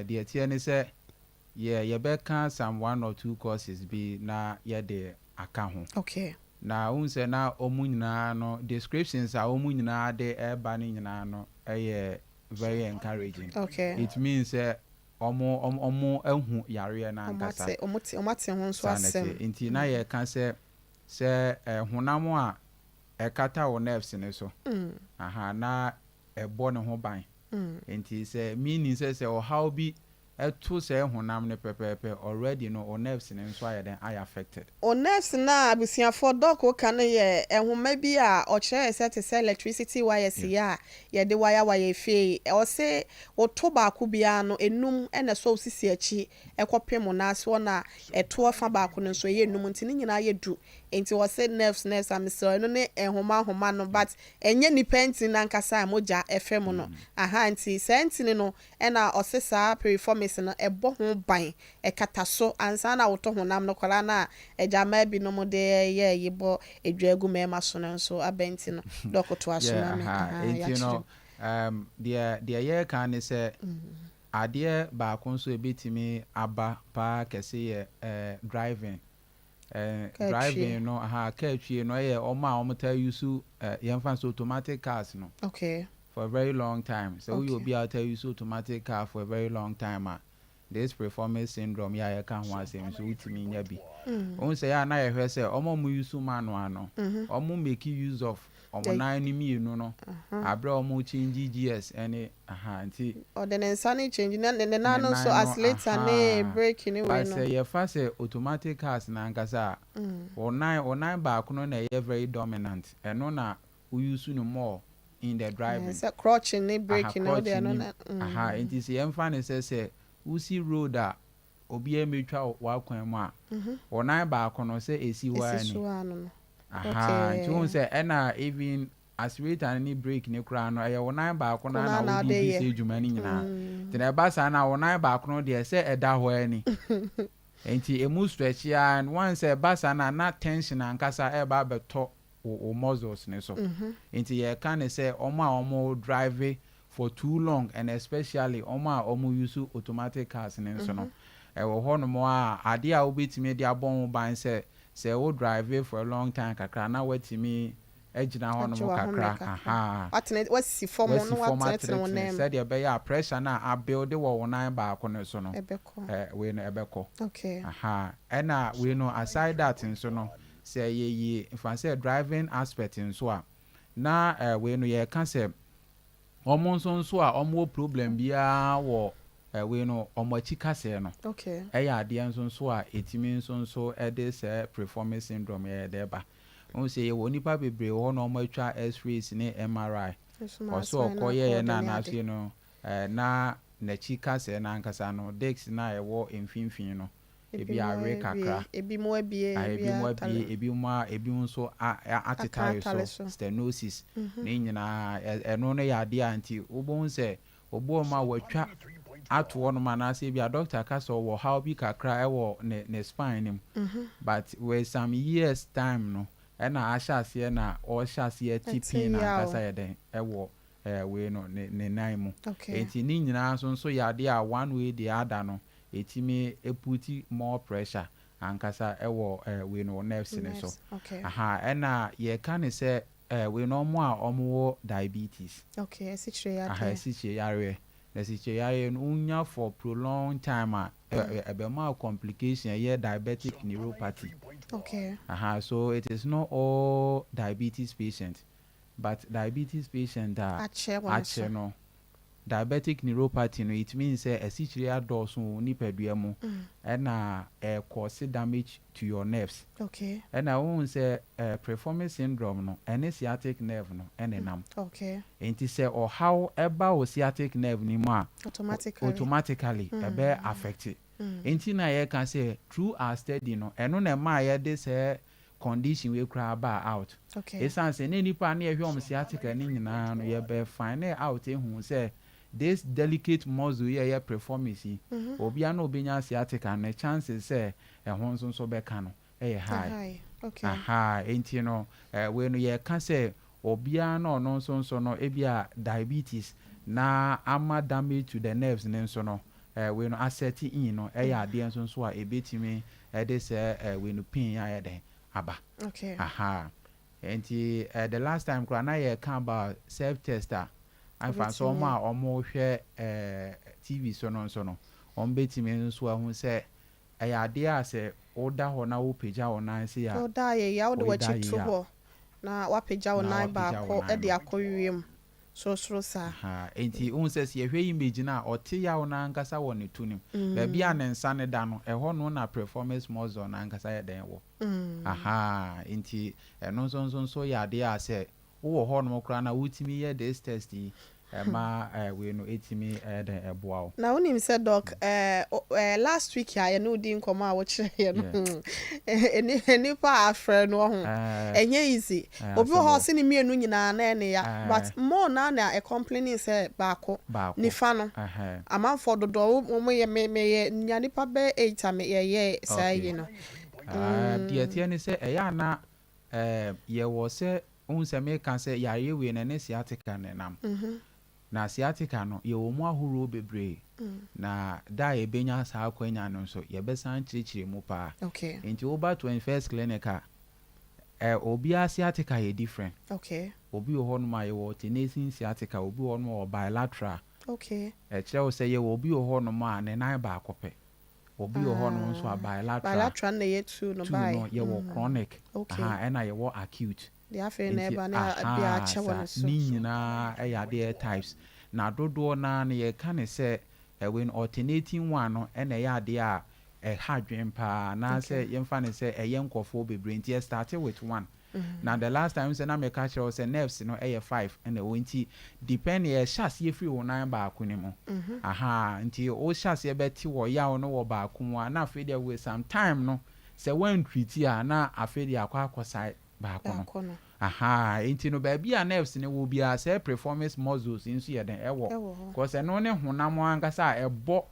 deɛ ɛteɛ ne sɛ yɛ yɛbɛka some one or two courses bi na yɛde aka ho. Okay. Na wohu sɛ na wɔn nyinaa no, descriptions a wɔn nyinaa de reba no nyinaa no yɛ very encouraging. Okay. It means sɛ ɔmo ɔmo ɔmo ahu yareɛ no Ɔmo ankasa. ate ɔmo te ɔmo ate ho nso Saa na asɛm. ɛteɛ. Nti na yɛka sɛ sɛ ɛ honam a ɛkata wo nerves no so aha na ɛbɔ ne ho ban. Nti sɛ meaning sɛ sɛ ɔhaw bi. Ɛto sɛɛ honam no pɛpɛɛpɛ, already no wo nerves no nso ayɛ dɛn? Ayɛ affected. Wo nerves no a abusuafoɔ Doc ka no yɛ nhoma bi a ɔkyerɛɛ sɛ te sɛ electricity wires yi a yɛde wire wire fie yi. Ɔse wo to baako biara no enum na ɛsɔ wo sisi akyi kɔpem wo nan ase hɔ na ɛtoɔ fa baako no nso ɛyɛ num nti ne nyinaa yɛ du. Nti ɔse nerves nerves a mesrɛ wo ɛno ne nhoma nhoma no but ɛnyɛ nipa ntini no ankasa a mogya fa mu no. Ahaa nti saa ntini no Ɛna ɔse saa piriformis no ɛbɔ ho ban, ɛkata so ansa na wotɔ honam no koraa na agyammaa binom de yɛ ayi bɔ dwa gu mmarima so no nso aba nti no dɔk toa so Yeah, ma me aha, ahaa enti yɛakyerɛ no mu. um, deɛ deɛ yɛreka ne sɛ adeɛ baako nso a ɛbɛtumi aba paa kɛse yɛ eh, driving. Eh, Kaa twie. driving no, aha, kaa twie no ɛyɛ wɔn a wɔtaa use eh, yɛmfa no sɛ automatic cars no. Okay. For a very long time, sɛ woyɛ Okay. obi a wotaa use automatic car for a very long time a, this piriformis syndrome yi a yɛka ho asɛm yi nso wotumi nya bi. Wohu sɛ ɛyɛ a na yɛhwɛ sɛ wɔn a wɔn use manual no, wɔn make use of wɔn The nan no mmienu no aberɛ a wɔn change gears ne aha nti. Ɔde ne nsa no change na ne Ne nan no nan nso no accelerator ne ahaa. brake ne wei But no. sɛ yɛfa sɛ automatic cars no ankasa a, wo nan wo nan baako no na ɛyɛ very dominant, ɛno na wo use no more in the Ɛɛ driving. sɛ crutch ne Aha brake no crutch wode ɛno nim na aha nti sɛ yɛmfa no sɛ sɛ wosi road a obiara mmetwa w'akwan mu a, wo nan baako no sɛ ɛsi hɔ ara Ɛsi ni. so ara no no. Aha nti wohu Okay. sɛ ɛna even accelerator no ne brake no koraa no ɛyɛ wo nan baako no Ko ara no na ara na wode wode di yɛ. saa adwuma no nyinaa. Nti na ɛba saa no a wo nan baako no deɛ sɛ ɛda hɔ ara ni. Nti ɛmu stretch ara and once ɛba saa no a na tension ankasa ɛreba abɛtɔ wo wo muscles no so. Nti yɛka no sɛ wɔn a wɔn drive for too long and especially wɔn a wɔn use automatic cars no nso no, ɛwɔ hɔ nom a adeɛ a wobɛtumi de abɔ ho ban sɛ sɛ wo drive for a long time kakra na woatumi agyina hɔ Agye nom w'ahome kakra, kakra. ahaa, Woatene, woasi fam na woasi fam woatenetene wo atenetene nan mu. sɛdeɛ ɛbɛyɛ a pressure no a abuild wɔ wo nan baako no so no, Ɛbɛkɔ. ɛ, wei no ɛbɛkɔ. Okay. Ahaa, ɛna wei no aside that nso no, Sɛ yɛyi mfa sɛ driving aspect nso a, na eh wei no yɛreka sɛ wɔn nso nso a wɔn wɔ problem biara wɔ eh wei no wɔn akyi kasɛɛ no Okay. ɛyɛ adeɛ nso nso a ɛtumi nso nso ɛde sɛ preforming syndrome yɛ dɛ ba. Wohu sɛ yɛwɔ nnipa bebree wɔ hɔ na wɔn atwa x-rays ne MRI. Nso ma Ɔsɛ spinal ɔkɔ cord yɛɛyɛ no ne anaa ade. sei no eh na n'akyi kasɛɛ no ankasa no discs no a ɛwɔ mfimfini no Ebi Ebi mu awe abue, kakra. ebi mu abue, Ae, ebi ebi mu atare. abue, ebi mu a, ebi nso a, a, Aka atetare atare so, so. stenosis, ne nyinaa, ɛ, ɛno no yɛ adeɛ a nti wobɛhu sɛ obi wɔ hɔ a watwa ato hɔnom anaasɛ ebi a doctor ka sɛ ɔwɔ haw bi kakra wɔ ne, ne spine no mu, but with some years time no, ɛna ahyɛ aseɛ na ɔrehyɛ aseɛ te Ɛte pain yaw. ankasa yɛ dɛn ɛwɔ ɛɛ wei no, ne, ne nan mu. Okay. Nti ne nyinaa nso nso yɛ adeɛ a one way the other no, ɛtumi puti more pressure ankasa wɔ wei no nerves no so. Nerves, okay. Aha, ɛna yɛka no sɛ wei no wɔn a wɔwɔ diabetes. Okay, asikyire yadeɛ. Aha, asikyire yareɛ. Na asikyire yareɛ no wonya for prolonged time a, ɛbɛma wo complication ɛyɛ diabetic neuropathy. Okay. Aha, so it is not all diabetes patient, but diabetes patient a Akyɛ wɔn so. akyɛ no, Diabetic neuropathy no, it means sɛ asikyire adɔɔso wɔ wo nipadua mu ɛna ɛrekɔɔse damage to your nerves. Okay. Ɛna wohu sɛ eh, Preformic syndrome no, ɛne sciatic nerve no ɛna ɛnam. Okay. Nti sɛ ɔhaw ɛba wo sciatic nerve no mu a, Automatically. automatically ɛbɛ affect. Nti na yɛka sɛ through our study no, ɛno na ɛmaa yɛde sɛ condition wei koraa baa out. Esiane sɛ na nnipa a na yɛhwɛ wɔn sciatica no nyinaa no, yɛbɛ find out hu sɛ this delicate muscle yi a ɛyɛ piriformis yi, obiara na obenya sciatica no, chances sɛ ɛho nso nso bɛka no yɛ high. Ahaa, enti no wei no yɛka sɛ obiara na ɔno nso nso no ebia diabetes na ama damage to the nerves no nso no, wei no asɛte in no yɛ adeɛ nso nso a ɛbɛtumi de sɛ wei no pain yi ayɛ dɛn aba. Okay. Aha. Nti the last time koraa na yɛka about self test a afa nso wɔn a wɔhwɛ TV so no nso no wɔn bɛtumi nso ahu sɛ ɛyɛ adeɛ a sɛ woda hɔ na wopagya wo nan sei a Woda ayɛ yi a wode woda w'akyi to yie a hɔ na woapagya wo na nan woapagya wo baako nan de no. akɔ wiem. Sorosoro saa. Ahaa, enti wohu sɛ sɛ yɛhwɛ image no a, ɔte yaw no ankasa wɔ ne to no mu. Baabi a ne nsa no da no, ɛhɔ no na piriformis muscle no ankasa yɛ dɛn wɔ. Ahaa, enti ɛno nso nso nso yɛ adeɛ a sɛ wowɔ hɔnom koraa no a wotumi yɛ this test yi, ɛma wei no ɛtumi ɛyɛ dɛn ɛboa wo. Na wonim sɛ doc eh, eh, last week a yɛne wo di nkɔmmɔ a wokyerɛ yɛ no, nnipa a afrɛ no ɔho, ɛnyɛ easy. Obi wɔ hɔ a ɔse ne mmienu nyinaa na ɛne ya, but more naa na ɛ complaining sɛ baako, nifa no, amanfoɔ dodoɔ wɔn yɛ, me meyɛ nya nipa bɛyɛ 8 a me yɛyɛɛ saa yi no. Deɛ ɛteɛ ne sɛ ɛyɛ a na yɛwɔ sɛ Wohu sɛ meka sɛ yareɛ wei no ɛne sciatica na ɛnam. Na sciatica no yɛwɔ mu ahoroɔ bebree. Na da a yɛbɛnya saa akwanya no nso yɛbɛsan akyerɛkyerɛ mu paa. Nti woba 21st clinic a, ɛ obiara sciatica yɛ different. Obi wɔ hɔnom a yɛwɔ alternating sciatica, obi wɔ hɔnom a ɔwɔ bilateral. Ɛkyerɛ wo sɛ yɛwɔ obi wɔ hɔnom a ne nan baako pɛ. Obi wɔ hɔ nom nso a bilateral. Bilateral no na ɛyɛ two no Two no yɛwɔ chronic aha ɛna yɛwɔ acute. Deɛ afei na Nti ɛba no a bi ahaa akyɛ wɔ saa ne so. ne nyinaa ɛyɛ adeɛ ɛyɛ types. Na dodoɔ no ara no yɛka no sɛ wei no alternating one no ɛna ɛyɛ adeɛ a ɛha adwene pa ara anaasɛ yɛmfa no sɛ ɛyɛ nkorɔfoɔ bebree nti ɛstarte with one. Na the last time sɛ na meka kyerɛ wo sɛ nerves no yɛ five ɛna ɛwɔ nti depend ɛhyɛ aseɛ firi wo nan baako no mu ahaa nti wo hyɛ aseɛ bɛte wɔ yaw no wɔ baako mu a na afei deɛ with some time no sɛ woan treat a na afei deɛ akɔ akɔ sae baako no ahaa nti no baabi a nerves no wɔ biara sɛ piriformis muscles nso yɛ dɛn ɛwɔ cause ɛno ne honam ankasa a ɛbɔ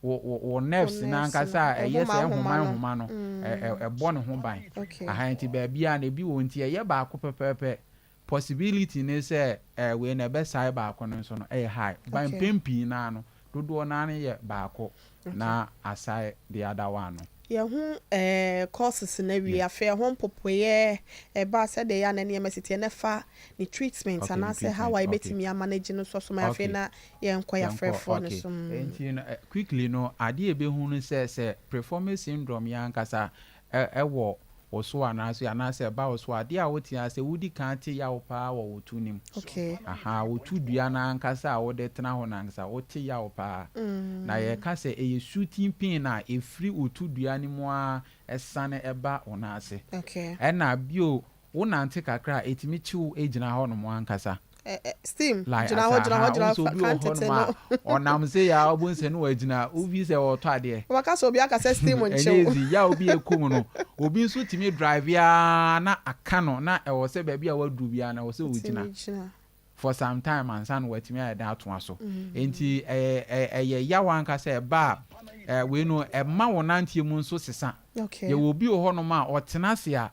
wo wo wo nerves no ankasa a ɛyɛ sɛ nhoma nhoma no ɛbɔ ne ho ban. Aha nti baabi a na ebi wɔ nti ɛyɛ baako pɛpɛɛpɛ possibility ne sɛ ɛɛ wei na ɛbɛsae baako no nso no ɛyɛ high. But mpɛn pii naa no dodoɔ naa no yɛ baako na asae the other one no. Yɛho ɛɛ courses no awie afei ɛho mpopoeɛ ɛba sɛdeɛ ɛyɛ a na nneɛma si teɛ na ɛfa ne treatment anaasɛ how a yɛbɛtumi a manage no nso so ma afei na Yɛnkɔ Yɛnkɔ, yɛafrɛfoɔ no okay. so. Nti no, quickly no, adeɛ a yɛbɛhu ne sɛ, sɛ preformic syndrome yi ankasa wɔ wo so anaasɛ anaasɛ ɛba wo so a, adeɛ a wote ara sɛ wodi kan te yaw paa wɔ wo to no mu. Okay. Ahaa, wo to dua no ankasa a wode tena hɔ no ankasa, wote yaw paa. Na yɛka sɛ ɛyɛ shooting pain a ɛfiri wo to dua no mu ara sane ba wo nan ase. Okay. Ɛna bio, Wo nante kakra a, etumi kye wo gyina hɔ nom ankasa. Ɛ ɛ steam, Like gyina hɔ, asa gyina hɔ, ahaa, gyina wohu hɔ, sɛ fa obi ka wɔ hɔ ntete nom a, no. ɔnam sei a, wobɛhu sɛ ne wagyina, wofi sɛ ɔretɔ adeɛ. Wobɛka sɛ obi aka sɛ steam nkye Ɛnyɛ wo. easy, yaw bi a ɛkɔ mu no, obi nso tumi drive ara na aka no, na ɛwɔ sɛ baabi a waduru biara no, ɛwɔ sɛ Otumi ɔgyina. gyina. for some time ansa na watumi ayɛ dɛn atoa so. Enti ɛyɛ ɛyɛ yaw ankasa ɛba a wei no ɛma wo nanteɛ mu nso sesa. Yɛwɔ obi wɔ hɔnom a ɔtena ase a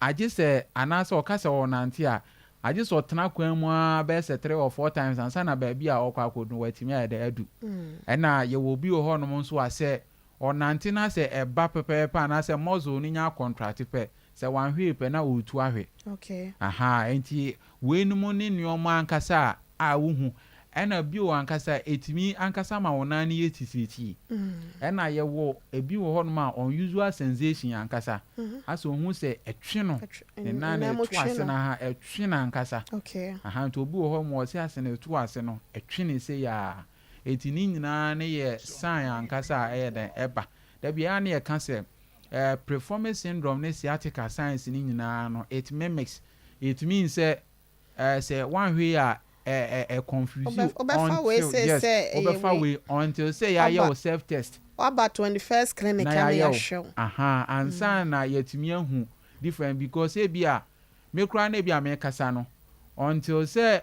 agye sɛ anaasɛ ɔka sɛ ɔrenante a agye sɛ ɔtena kwan mu ara bɛyɛ sɛ three or four times ansa na baabi a ɔrekɔ akɔdu no watumi ayɛ dɛn adu. Ɛna yɛwɔ obi wɔ hɔnom nso a sɛ Ɔnante na sɛ ɛba pɛpɛɛpɛ anaasɛ muscle no nya akɔntrate pɛ, sɛ wanhwee pɛ na ɔretu ahwe. Ahaa, enti weinom ne nnoɔma ankasa a a wohu. Ɛna bio ankasa, ɛtumi ankasa ma wo nan no yɛ titiritii. Ɛna yɛwɔ ebi wɔ hɔnom a unusual sensation ankasa. Asɛ ɔhu sɛ ɛtwe no, ne nan no ɛto ase no aha, ɛtwe no ankasa. Ahaa, nti obi wɔ hɔ ma ɔse ase no ɛto ase no, ɛtwe no sei ara. Enti ne nyinaa no yɛ sign ankasa a ɛyɛ dɛn? Ɛba. Da biara na yɛka sɛ eh, preformic syndrome ne sciatica signs no nyinaa no, it mimics. It means sɛ eh, sɛ woanhwɛ yie a, ɛ ɛ ɛ confuse you Wobɛfa wei until, sei yes, sɛ ɛyɛ wobɛfa wei. wei until sɛ yɛayɛ Woaba wo self test. Woaba 21st clinic Na ama yɛayɛ wo, yɛahwɛ wo. ahaa, ansa na yɛatumi ahu different because ebia me koraa na ebia mekasa no, until sɛ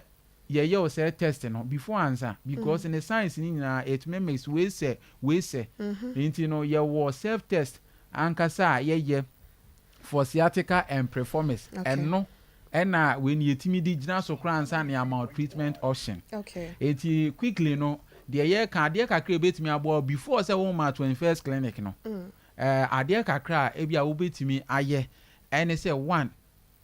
yɛyɛ wo sɛ test no before ansa because ne signs no nyinaa it mimics wei sɛ wei sɛ nti no yɛwɔ self test ankasa a yɛyɛ for sciatica and preformis ɛno ɛna wei no yɛtumi de gyina so koraa ansa na yɛama wo treatment option nti quickly no deɛ yɛka adeɛ kakra a ɛbɛtumi aboa wo before sɛ wo ma 21st clinic no ɛɛ adeɛ kakra a ebi a wobɛtumi ayɛ ɛne sɛ one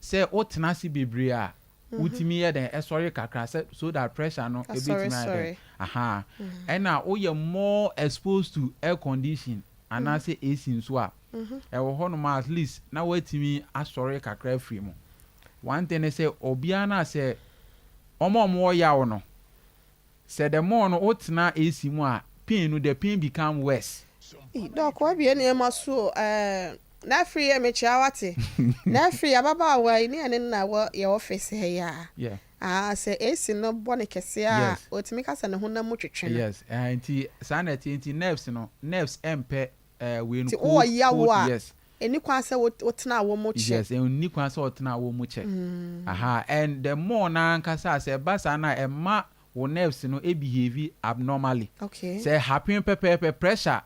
Sɛ wo tena ase bebree a, wo tumi yɛ dɛn sɔre kakra sɛ so that pressure no ɛbɛtumi ayɛ dɛn ahaa. Ɛna wo yɛ more exposed to air condition anaa sɛ AC nso a, ɛwɔ hɔ nom a at least na woatumi asɔre kakra afiri mu. One thing ne sɛ obiara no a sɛ. Wɔn a wɔwɔ yaw no, sɛ the more no wotena AC mu a, pain no, the pain become worse. Ei Doc wabue nneɛma so o ɛɛ Nafiri yɛ mekyea wate Nafiri ababaawa yi ne yɛne no na ɛwɔ yɛ office ha yi a Yeah. ah sɛ AC no bɔ no kɛseɛ a Yes. ɔtumi ka sɛ ne honam mu twetwe no. Yes ɛɛ nti saa na ɛteɛ nti nerves no nerves ɛmpɛ ɛɛ wei no Nti cold wowɔ yaw cold a yes. ɛni kwan sɛ wo wotena awɔ mu kyɛ. Yes ɛnni kwan sɛ ɔtena awɔ mu kyɛ aha and the more no ankasa a sɛ ɛba saa no a ɛma wo nerves no behave abnormally. Okay. Sɛ happen pɛpɛɛpɛ pressure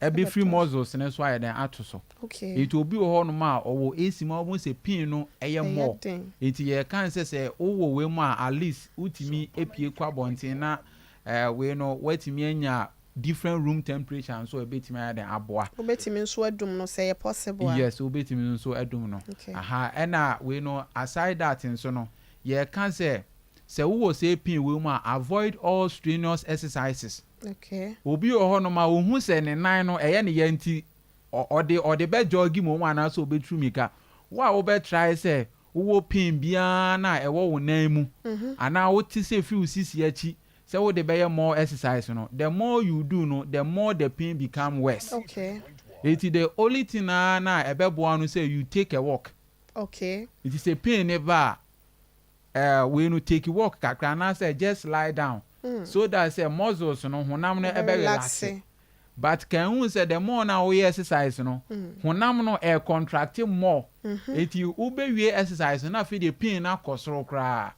ɛbɛfiri Ɛbɛtɔ. muscles no so ayɛ dɛn ato so. Okay. Nti obi wɔ hɔnom a ɔwɔ AC mu a wobɛhu sɛ pain no ɛyɛ Ɛyɛ more. den. Nti yɛka no sɛ sɛ wowɔ wei mu a at least wotumi pue kɔ abɔnten na eh, wei no woatumi anya different room temperature nso a ɛbɛtumi ayɛ dɛn aboa. Wobɛtumi nso adum no sɛ ɛyɛ possible a. Yes, wobɛtumi nso adum no. Okay. Aha, ɛna wei no aside that nso no yɛka sɛ Sɛ wowɔ saa pain wei mu a, avoid all strenuous exercises. Okay. Obi wɔ hɔnom a, ohu sɛ ne nan no ɛyɛ ne ya nti, ɔde ɔde bɛ jogge mmom anaasɛ ɔbɛturu mmirika. Wo a wobɛ try sɛ wowɔ pain biara no a ɛwɔ wo nan mu anaa wote sɛ ɛfiri wo sisi akyi sɛ wode bɛyɛ more exercise no, the more you do no, the more the pain become worse. Okay. Enti the only thing ara no a ɛbɛboa no sɛ you take a walk. Okay. Nti sɛ pain no ba a, eh, wei no take walk kakra anaasɛ just lie down so that sɛ muscles no honam no ɛbɛ relaxe but kan hu sɛ the more na woyɛ exercise no honam no ɛ contract more eti wobɛwie exercise no na afei deɛ pain no akɔ soro koraa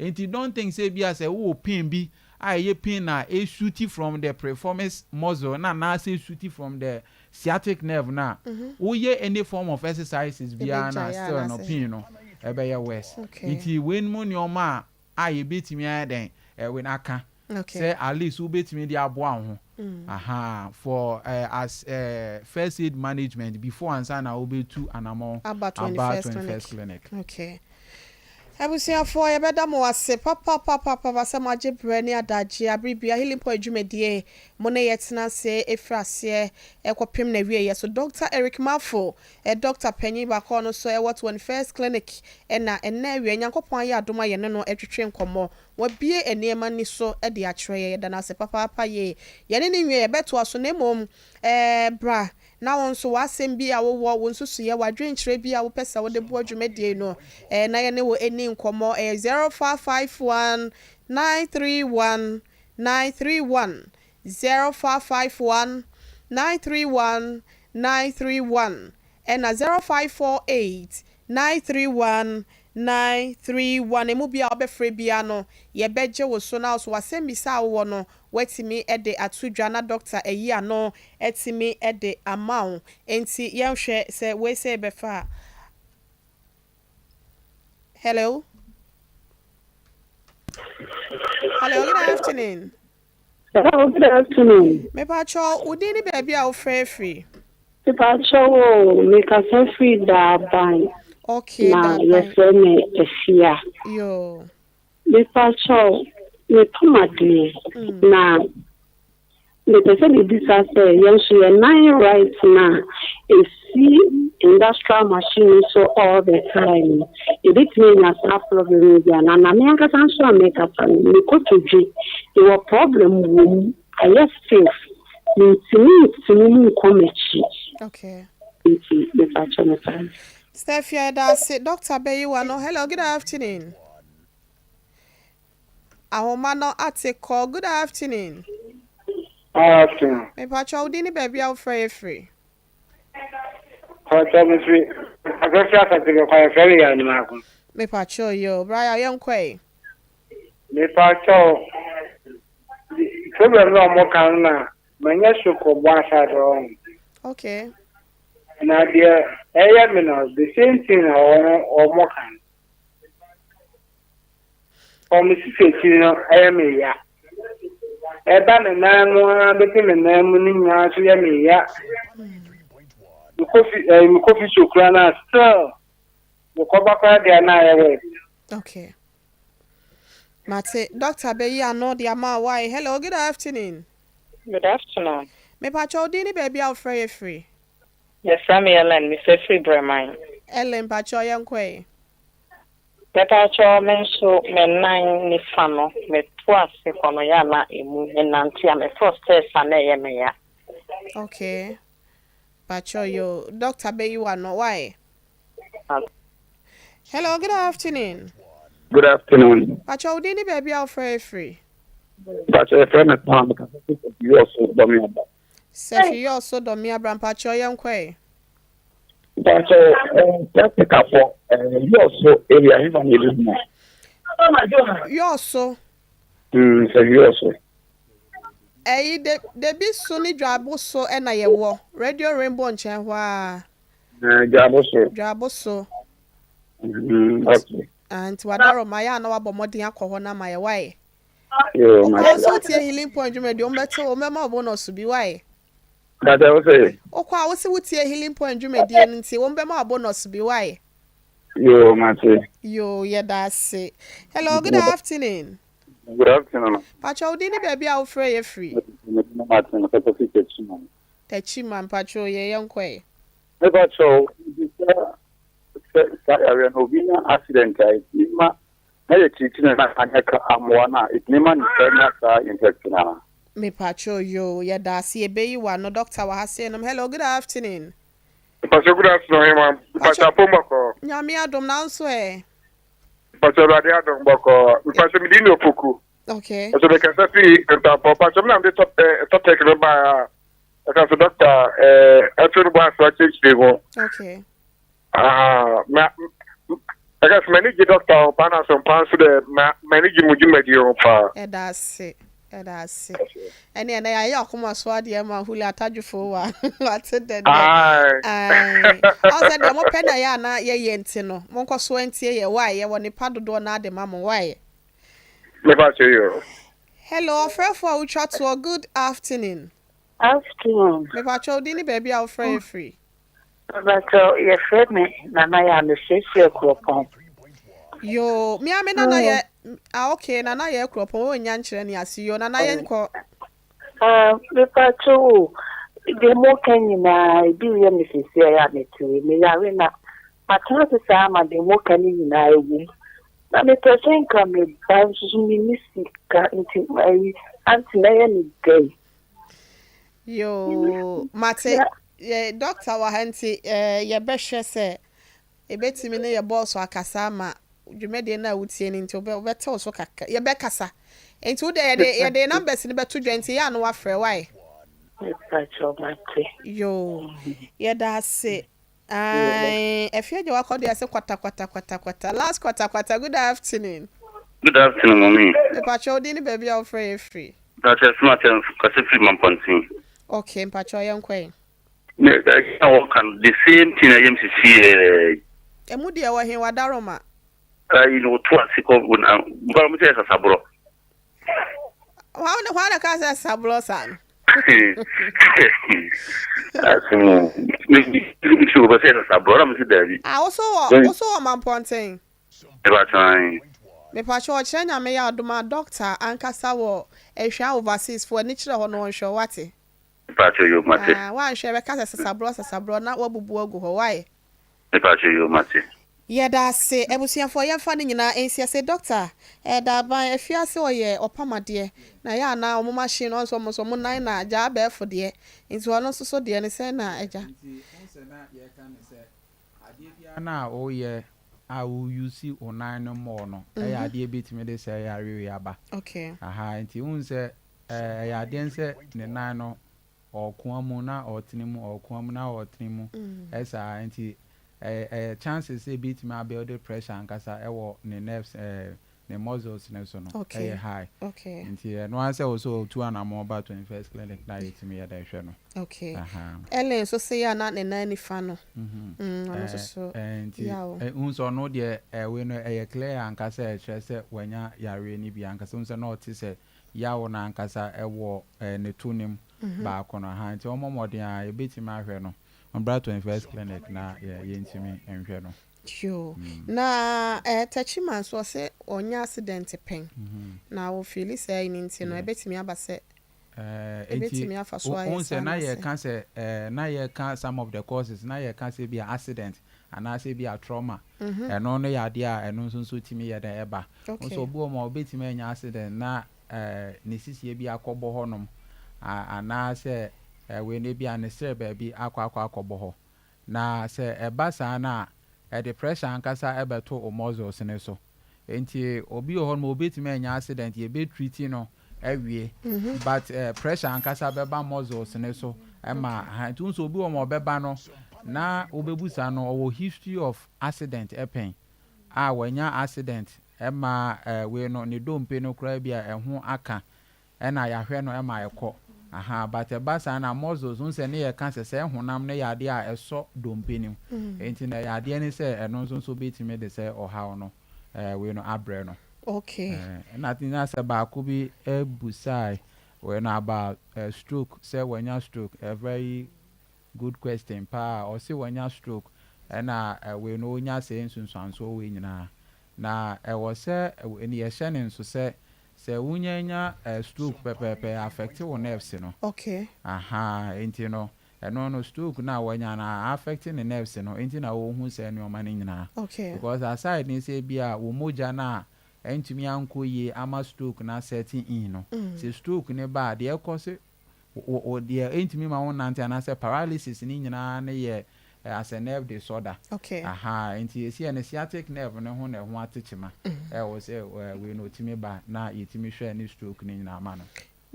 enti don't think sɛ bi a sɛ wowɔ pain bi a ɛyɛ pain na ɛshuti from the piriformis muscle na anaasɛ ɛshuti from the sciatic nerve no a, woyɛ any form of exercises biara no a still no pain no ɛbɛyɛ worse. Nti wei nom nnoɔma a a yɛbɛtumi ayɛ dɛn wei no aka sɛ at least wobɛtumi de aboa wo ho ahaa for as first aid management before ansa na wobɛtu anamɔn aba 21st clinic. Okay. Abusuafoɔ yɛbɛda mo ase papapapapa sɛ mo agye berɛ ne adagyeɛ abere biara Healing Point dwumadie mo ne yɛ tena ase ɛfiri aseɛ kɔpem n'awieɛ so Doctor Eric Marfo Doctor panyin baako a ɔno nso ɛwɔ 21st Clinic ɛna ɛnnɛ awia Nyankopɔn ayɛ adom a yɛne no ɛtwetwe nkɔmmɔ wabue nneɛma ani so de akyerɛ yɛn yɛda no ase papaapa yie yɛne no nwie yɛbɛtoa so na mmom ɛɛ bra Na wo nso, w'asɛm bi a wowɔ, wo nsusuiɛ, w'adwenkyerɛ bi a wopɛ sɛ wode boa dwumadie no, na yɛne wo nni nkɔmmɔ. Ɛyɛ 0551 931 931, 0551 931 931, ɛna 0548 931 931. Emu bi a wobɛfrɛ biara no, yɛbɛgye wo so na wo nso w'asɛmmisa a wowɔ no, Woatumi de ato dwa na dɔkta ayi ano atumi de ama wo. Enti yɛnhwɛ sɛ wei sei bɛfa a. Hello. Hello, good afternoon. Hello, good afternoon. Mepakyɛw, wo din ne baabi a wofrɛ firi? Mepakyɛw o, mekasa firi Daaban. Okay, Na Daaban. yɛfrɛ me Afia. Yoo. Mepakyɛw, mepam adeɛ na mepɛ sɛ mebisa sɛ yɛn nso yɛn nan right no a ɛsi industrial machine no so all the time no, yɛbɛtumi anya saa problem no bi anaa? Na me ankasa nso a mekasa no, me kotodwe, mewɔ problem wɔ mu, ayɛ stiff, mentumi ntene mu nkɔ m'akyi. Okay. Nti mepakyɛw mepa. Steph yɛda ase. Doctor bɛyi w'ano. Hello, good afternoon. Ahoma no ate kɔ. Good afternoon. Afternoon. Mepakyɛ wo din ne baabi a wofrɛ yɛ firi. Pakyɛ me firi Akɔsi Asante Bɛkwa yɛfrɛ me Yaw Nimako. Mepakyɛ yo bra Yaw yɛnkɔ ɛ. Mepakyɛ wo problem na ɔmo ka no na manya stroke wɔ one side hɔ ho. Okay. Na deɛ ɛyɛ me no the same thing na ɔmo ɔmo ka no. Ɔ me sisi akyiri no ɛyɛ me ya. Ɛba me nan mu ara bɛsi me nan mu no nyinaa nso yɛ me ya. Mekɔ fi ɛɛ mekɔ fi so koraa na still mekɔba koraa deɛ na ayɛ wɛ. Okay. Mate, doctor bɛyi ano de ama wo why. Hello, good afternoon. Good afternoon. Mepakyɛ wo din ne baabi a wofrɛ yɛ firi. Yɛfrɛ me Ellen, mefrɛ firi Breman. Ellen pakyɛ yɛnkɔ ɛ. Mepakyɛw me nso me nan nifa no me to ase hɔ no yɛ a na emu me nante a me foro stairs a na ɛyɛ me ya. Okay pakyɛw yoo doctor bɛyi wo ano why. Hello good afternoon. Good afternoon. Pakyɛw wo din ne baabi a wofrɛ yɛ firi. Pakyɛw yɛfrɛ me Pam mekasa fi Sɛfiyɔso Dɔmeaba. Sɛfiyɔso Dɔmeabra mpakyɛw yɛnkɔ ɛ. Mpakyɛw practicalfo yɔɔso area hefa na ebi hu. Yɔɔso. Sɛ yɔɔso. Ɛyi de debi so ne dwabo so ɛna yɛwɔ radio rainbow nkyɛn hɔ a. Dwabo so. Dwabo so. Okay. Ah, nti wadaro ma yɛ a na wabɔ mmɔden akɔ hɔ na ma yɛ wae. Yoo, ma. Wokɔ nso wotie healing point dwumadi wɔn bɛte wɔn bɛma wo bonus bi wae. Dada wo se. Wokɔ a wose wotie healing point dwumadie no nti wɔn bɛma wo bonus bi wae. Yoo mate. Yoo yɛda ase. Hello good afternoon. Good afternoon. Pacho wo din ne baabi a wofrɛ yɛ firi. Me din ne Martin mekasa firi Techiman. Techiman pacho yɛ yɛnkɔ ɛ. Me pacho mebisa sɛ saa yareɛ no obi nya accident a ɛtumi ma na yɛ treat no na anyɛ ka amoa no a ɛtumi ma nipa nya saa infection anaa. Mepakyɛw yoo yɛdaase yɛbɛyi w'ano doctor wɔ ha sei nom hello good afternoon. Mpakyɛw good afternoon ɔhemaa mpakyɛw apom bɔkɔɔ. Nyame adom na wo nso ɛ. Mpakyɛw awurade adom bɔkɔɔ mpakyɛw me din ne opoku. Okay. Mpakyɛw me kasa fi ntampɔ mpakyɛw me na mede top eh, topic no baa a ɛka so doctor eh, ɛto no bɔ ase akyerɛkyerɛ mu. Okay. Ah, ma ɛka sɛ m'ani gye dɔkta ho paa na asɛmpa nso dɛ ma m'ani gye mo dwumadie ho paa. Ɛda ase, ɛda ase. Ɛne ɛnɛ yɛayɛ akoma so adeɛ ma Huli Atadwofo wa wate dɛ dɛ. Ae. Ɔn sɛ deɛ mopɛ na yɛ a na yɛyɛ nti no, monkɔ so ntie yɛ why yɛwɔ nipa dodoɔ no ara de ma mo why. Mepa kyɛ yo. Hello, ɔfrɛfoɔ a wotwa toɔ, good afternoon. Afternoon. Mepakyɛ wo din ne baabi a wofrɛ yɛ firi. Mepakyɛw yɛfrɛ me Nana Yaa mesiesie Kuropɔn. Yoo me ara me nana yɛ ah okay nana yɛ Kuropɔn wo nnya nkyerɛ ne ase yoo nana yɛn kɔ. Ah mepakyɛw o deɛ mo ka nyinaa ebi yɛ me siesie a mete yi me yare na matena ase saa ma deɛ mo ka ne nyinaa ɛwɔ mu na mepɛ sɛ nka me ba nso so me ni sika nti ayi aunty mɛyɛ ne dɛn. Yoo mate yɛ doctor wɔ ha nti yɛbɛhwɛ sɛ yɛbɛtumi ne yɛ bɔɔso akasa ama dwumadie no a wotie no nti wobɛtew so kakra yɛbɛkasa nti wo deɛ yɛde yɛde numbers no bɛto dwa nti yɛ a no wafrɛ wae. Mepakyɛw mate. Yoo yɛda ase Ae afie agya wakɔ deɛ se kwata kwata kwata kwata last kwata kwata good afternoon. Good afternoon mummy. Mepakyɛw wo din ne baabi a wofrɛ yɛ firi. Mpakyɛw Smart kasa firi Mampɔnten. Okay mpakyɛw yɛnkɔ ɛ. Me ɛɛ a wɔka no the same thing ɛyɛ me sisi ɛɛ. Ɛmu deɛ wɔ he wadaroma. Ayi na wɔto ase kɔ na nkɔla mo sɛ yɛ sasaborɔ. Hwan hwan na kaa sɛ sasaborɔ saa no. Asɛm me me si wɔ sɛ yɛ sasaborɔ na mo sɛ daabi. Ah woso wɔ woso wɔ Mampɔnten. Mepakyɛw. Mepakyɛw ɔkyerɛ nyame yɛ adom a doctor ankasa wɔ Ehwea overseas fo ani kyerɛ hɔ no ɔnhwɛ wo wate. Mepakyɛw yoo mate. Ah woanhwɛ ɛbɛka sɛ sasaborɔ sasaborɔ na wabubu agu hɔ why. Mepakyɛw yoo mate. Yɛda ase abusuafoɔ yɛmfa ne nyinaa nsi ase doctor ɛda aban afiase ɔyɛ ɔpam adeɛ na ɛyɛ a na ɔmo machine no ɔnso ɔmo nso ɔmo nan na gyaa abɛɛfo deɛ nti ɔno nso so deɛ ne sɛn na agya. Nti wohu sɛ na yɛka ne sɛ Adeɛ biara no a woyɛ a wo use wo nan no more no ɛyɛ adeɛ ɛbɛtumi de saa yareɛ wei aba. Ahaa nti wohu sɛ ɛyɛ adeɛ sɛ ne nan no ɔɔkoa mu na ɔɔtene mu ɔɔkoa mu na ɔɔtene mu ɛsaa nti ɛyɛ chances sɛ ɛbɛtumi a build pressure ankasa ɛwɔ ne nerves ɛɛ ne muscles no so no yɛ high nti ɛno ara sɛ wo sɛ ɔtu anamɔn ba 21st clinic na yɛtumi yɛ dɛ hwɛ no. Okay. Ellen nso se yɛ a na ne nan nifa no ɔno nso so Nti yaw. wohu sɛ ɔno deɛ wei no ɛyɛ clear ankasa a ɛkyerɛ sɛ wanya yareɛ no bi ankasa wohu sɛ na ɔte sɛ yaw no ankasa ɛwɔ ne to no mu baako no ahaa nti ɔmmɔ mmɔden a yɛbɛtumi ahwɛ no ɔmbra 21st clinic na yɛntumi nhwɛ no. Yoo na eh Techiman nso ɔse ɔnya accident pɛn na wɔ feeli saa yi no nti no ɛbɛtumi aba sɛ Eh, enti ɛbɛtumi afa so ayɛ wohu saa sɛ na no ase. yɛka sɛ eh, na yɛka some of the causes na yɛka sɛ bi a accident. anaasɛ bi a trauma. Ɛno no yɛ adeɛ a ɛno nso nso tumi yɛ dɛn ɛba. Nso obi wɔ mu a obetumi anya accident na ne sisie bi akɔbɔ hɔnom, anaasɛ wei no bi a ne serɛ baabi akɔ akɔbɔ hɔ. Na sɛ ɛba saa no a, ɛde pressure ankasa ɛbɛto o muscles ne so. Nti obi wɔ hɔ nom, obetumi anya accident, yɛbɛ treat no awie, but pressure ankasa bɛba muscles ne so ɛma ha. Nti nso obi wɔ mu a ɔbɛba no na wobɛbusa no, ɔwɔ history of accident ɛpɛn a wanya accident ɛma wei no ne dompe no koraa bi a ɛho aka, ɛna yɛahwɛ no ɛma ɛkɔ aha. But ɛba saa na muscles n sɛ ne yɛ ka sɛ honam no yɛ adeɛ a ɛsɔ dompe no mu. Nti na ɛyɛ adeɛ ne sɛ ɛno nso nso bɛtumi de sɛ ɔhaw no wei no abrɛ no. Ɛna na sɛ baako bi ebusae wei no about stroke, sɛ wanya stroke, a very good question paa. Ɔsi wanya stroke ɛna wei no onya sɛ nsunsuansoɔ wei nyinaa, na ɛwɔ sɛ ɛwɔ ne yɛhyɛ ne nso sɛ wonya nya stroke pɛpɛɛpɛ, affect wo nerves no. Aha, nti no ɛno no stroke na wanya na affect ne nerves no, nti na wɔhu sɛ nneɛma no nyinaa. Because aside ne sɛ bi a wo mogya no a ɛntumi ankɔ yie ama stroke na setting in no, sɛ stroke ne ba a, deɛ ɛkɔ so wo deɛ ɛntumi ma wo nante anaasɛ paralysis ne nyinaa ne yɛ as a nerve disorder. Aha, nti esi yɛ ne sciatic nerve ne ho na ɛho ate kyema. Ɛwɔ sɛ wei no otumi ba na yɛtumi hwɛ ne stroke ne nyinaa ma no.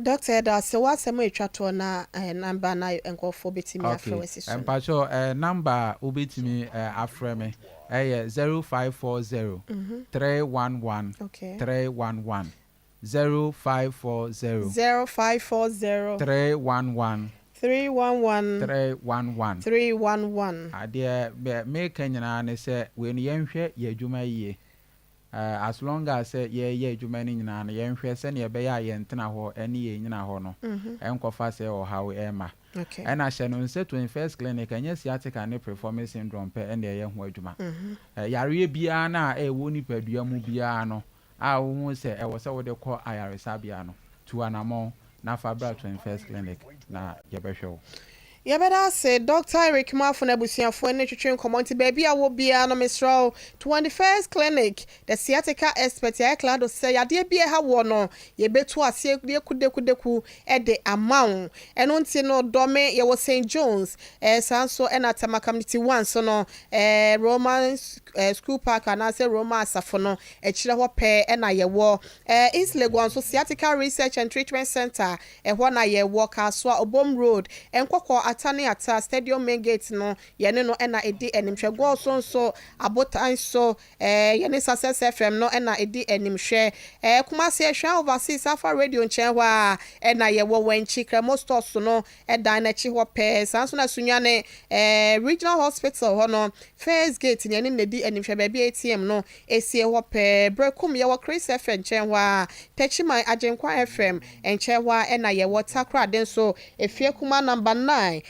Doctor, ɛda ase. W'asɛm a ɛtwa toɔ na number na nkɔfoɔ bɛtumi afrɛ wɔ asi so no. Mpakyɛw, number a wobɛtumi afrɛ me ɛyɛ 0540 311 311. 0540 0540 311 311 311. 311. Adeɛ bɛ meka nyinaa ne sɛ wei no yɛnhwɛ yɛ adwuma yie. As long as sɛ yɛyɛ adwuma no nyinaa no, yɛnhwɛ sɛnea ɛbɛyɛ a yɛntena hɔ ɛne yɛn nyina hɔ no ɛnkɔfa sɛ ɔhaw ɛma. Ɛna hyɛ no nsɛ 21st Clinic, ɛnyɛ sciatica ne piriformis syndrome pɛ ɛna ɛyɛ ho adwuma. Yareɛ biara no a ɛwɔ nipadua mu biara no a wohu sɛ ɛwɔ sɛ wode kɔ ayaresabea no, tu anammɔn na fa bra 21st Clinic na yɛbɛhwɛ wo. Yɛbɛda ase, Dr Eric Mafo no abusuafoɔ ne twetwe nkɔmmɔ. Nti baabi a wɔ biara no, mesrɛ wo, 21st Clinic, the sciatica expert, yɛayɛ klado sɛ yadeɛ bi ɛha wɔ no, yɛbɛtu aseɛ dekudeku de ama wo. Ɛno nti no, dɔme yɛwɔ St Jones, saa nso ɛna Tema Community 1 so no, Roman School Park anaasɛ Roman asafo no akyirɛ hɔ pɛɛ ɛna yɛwɔ. East Legon nso, Sciatica Research and Treatment Center, ɛhɔ na yɛwɔ. Kasoa Obom Road, Nkɔkɔ Ata ne Ata Stadium main gate no, yɛne no ɛna ɛdi animhwɛ. Gɔɔ so nso, Abotan so, yɛne Success FM no ɛna ɛdi animhwɛ. Kumasi, Ɛhwɛn Overseas Afa Radio nkyɛn hɔ a ɛna yɛwɔ. Wɛnkyi Kremo Stores no ɛdan n'akyi hɔ pɛɛ. Saa nso na Sunyane, Regional Hospital hɔ no, first gate ne yɛne na ɛdi animhwɛ, baabi ATM no esie hɔ pɛɛ. Brekum, yɛwɔ Chris FM nkyɛn hɔ a. Tɛkyiman, Agyenkwa FM nkyɛn hɔ a ɛna yɛwɔ. Takoradi nso, Efie Kuma number 9,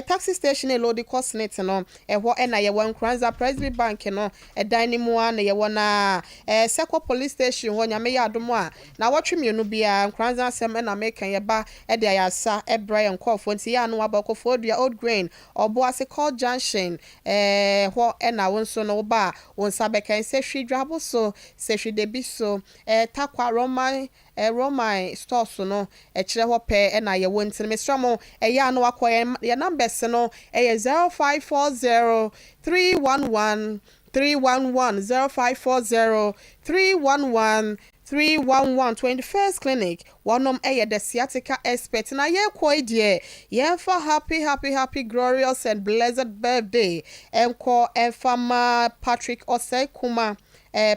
taxi station elodi kɔ SSNIT no, ɛhɔ ɛna yɛwɔ. Nkoranza, Presby Bank no ɛdan ne mu a na yɛwɔ. Na Sɛkɔ Police Station hɔ, Nyame yɛ adom a, na wɔtwe mmienu biara Nkoranza asɛm ɛna meka, yɛba ɛde ayasa ɛbrɛ yɛn nkɔɔfoɔ. Nti yɛ ano aba Kɔfoɔ Old Grain, Ɔboase Call Junction hɔ ɛna wo nso no woba a wo nsa bɛka. Sɛ hwi dwabo so, sɛ hwi debi so, Takwa Roman Stores no ɛkyerɛ hɔ pɛɛ ɛna yɛwɔ. Nti no mesrɛ mo, ɛyɛ ano akɔ yɛn numbers no ɛyɛ 0540 311 311, 0540 311 311. 21st Clinic, wɔnom ɛyɛ the sciatica expert. Na yɛkɔ yi deɛ, yɛmfa happy, happy, happy, glorious and blessed birthday ɛnkɔ ɛmfa ma Patrick Ɔsɛe Kuma.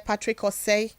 Patrick Ɔsɛe,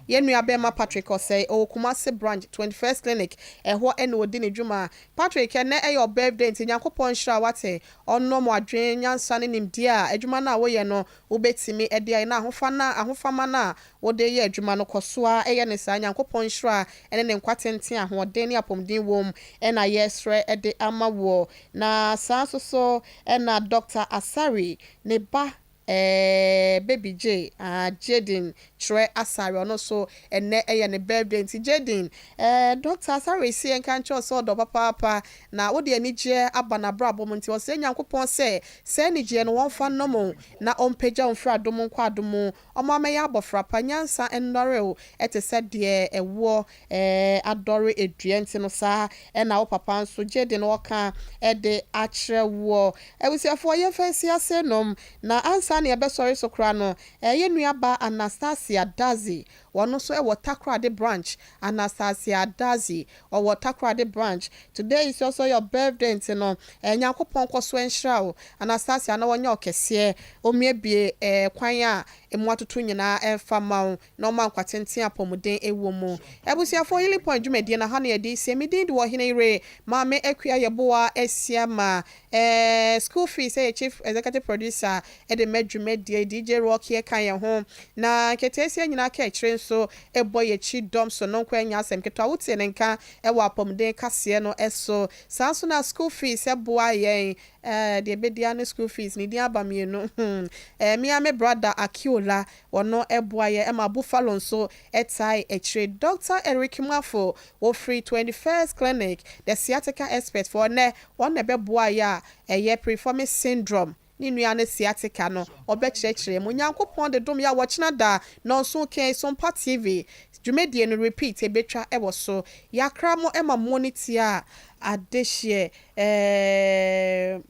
yɛn nua bɛrima Patrick Ɔsɛe, ɔwɔ Kumasi branch, 21st Clinic, ɛhɔ ɛna ɔdi ne dwuma. Patrick, ɛnɛ ɛyɛ ɔ birthday, nti Nyankopɔn nhyira wate, ɔnom adwene, nyansa ne nimdeɛ a adwuma no a woyɛ no wobɛtumi ɛde ayɛ na ahofa na ahofama no a wode yɛ adwuma no kɔ so a ɛyɛ ne saa. Nyankopɔn nhyira ɛne ne nkwa tenten, ahoɔden ne apɔmuden wɔ mu ɛna yɛsrɛ ɛde ama wɔ. Na saa nso so ɛna Dr Asari ne ba. Eh, baby J, ah, Jaden kyerɛ Asare, ɔno nso ɛnnɛ ɛyɛ ne birthday nti Jaden, eh, Doctor Asare se yɛnka nkyerɛ wo sɛ ɔdɔ papaapa na wode anigyeɛ aba n'abrabɔ mu nti ɔsrɛ Nyankopɔn sɛ saa anigyeɛ no wɔmfa nnɔ mo na ɔmpagya wo mfiri adom nkɔ adom mu, ɔmma mɛyɛ abɔfra pa, nyansa nnɔre wo te sɛ deɛ ɛwoɔ eh, adɔre dua nti no saa na wo papa nso Jaden ɔka de akyerɛ woɔ. Abusuafoɔ yɛmfa nsi ase nom na ansa na yɛbɛsɔre so koraa no eh, yɛn nua baa Anastasia Dadzie ɔno nso wɔ Takoradi branch Anastasia Dadzie ɔwɔ Takoradi branch today is also your birthday nti no eh, Nyankopɔn nkɔ so nhyira wo Anastasia na ɔnyɛ wo kɛseɛ ɔmmiebie eh, kwan a ɛmu atoto nyinaa ɛmfa ma wo na ɔma nkwa tenten apɔmuden wɔ mu. Abusuafoɔ Healing Point dwumadie no ha na yɛde resie. Me din de Ɔhene Yere Maame Akua Yeboah Asiamah. Eh, school fees ɛyɛ Chief Executive Producer de ma dwumadie yi. DJ Rocky ka yɛn ho. Na nketeesia nyinaa ka akyire nso bɔ yɛn akyi dɔm so no nko ɛnyɛ asɛm ketewa. Wotie ne nka wɔ apɔmuden kaseɛ no so. Saa nso na school fees boa yɛn Eh, deɛ ɛbɛdi ara ne school fees, ne din aba mmienu hmm. Eh, me ara me brother Akiola, ɔno boa yɛn ma Buffalo nso tae akyire. Doctor Eric Mwafo, ɔfiri 21st Clinic, the sciatica expert foɔ, nnɛ ɔno na ɛbɛboa yɛn a ɛyɛ piriformis syndrome, ne nua ne sciatica no, ɔbɛkyerɛkyerɛ mu. Nyankopɔn de dom yɛn a wɔkyena da nnɔnson kɛn, Sompa TV, dwumadie no repeat ɛbɛtwa wɔ so. Yɛakra mo ma mo ne tia adehyeɛ. Ɛɛm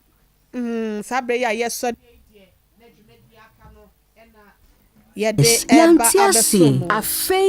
saa berɛ yi a yɛsɔ deɛ yi deɛ na dwumadie aka no na yɛde reba Yɛante abɛso aseɛ. mu. Afei.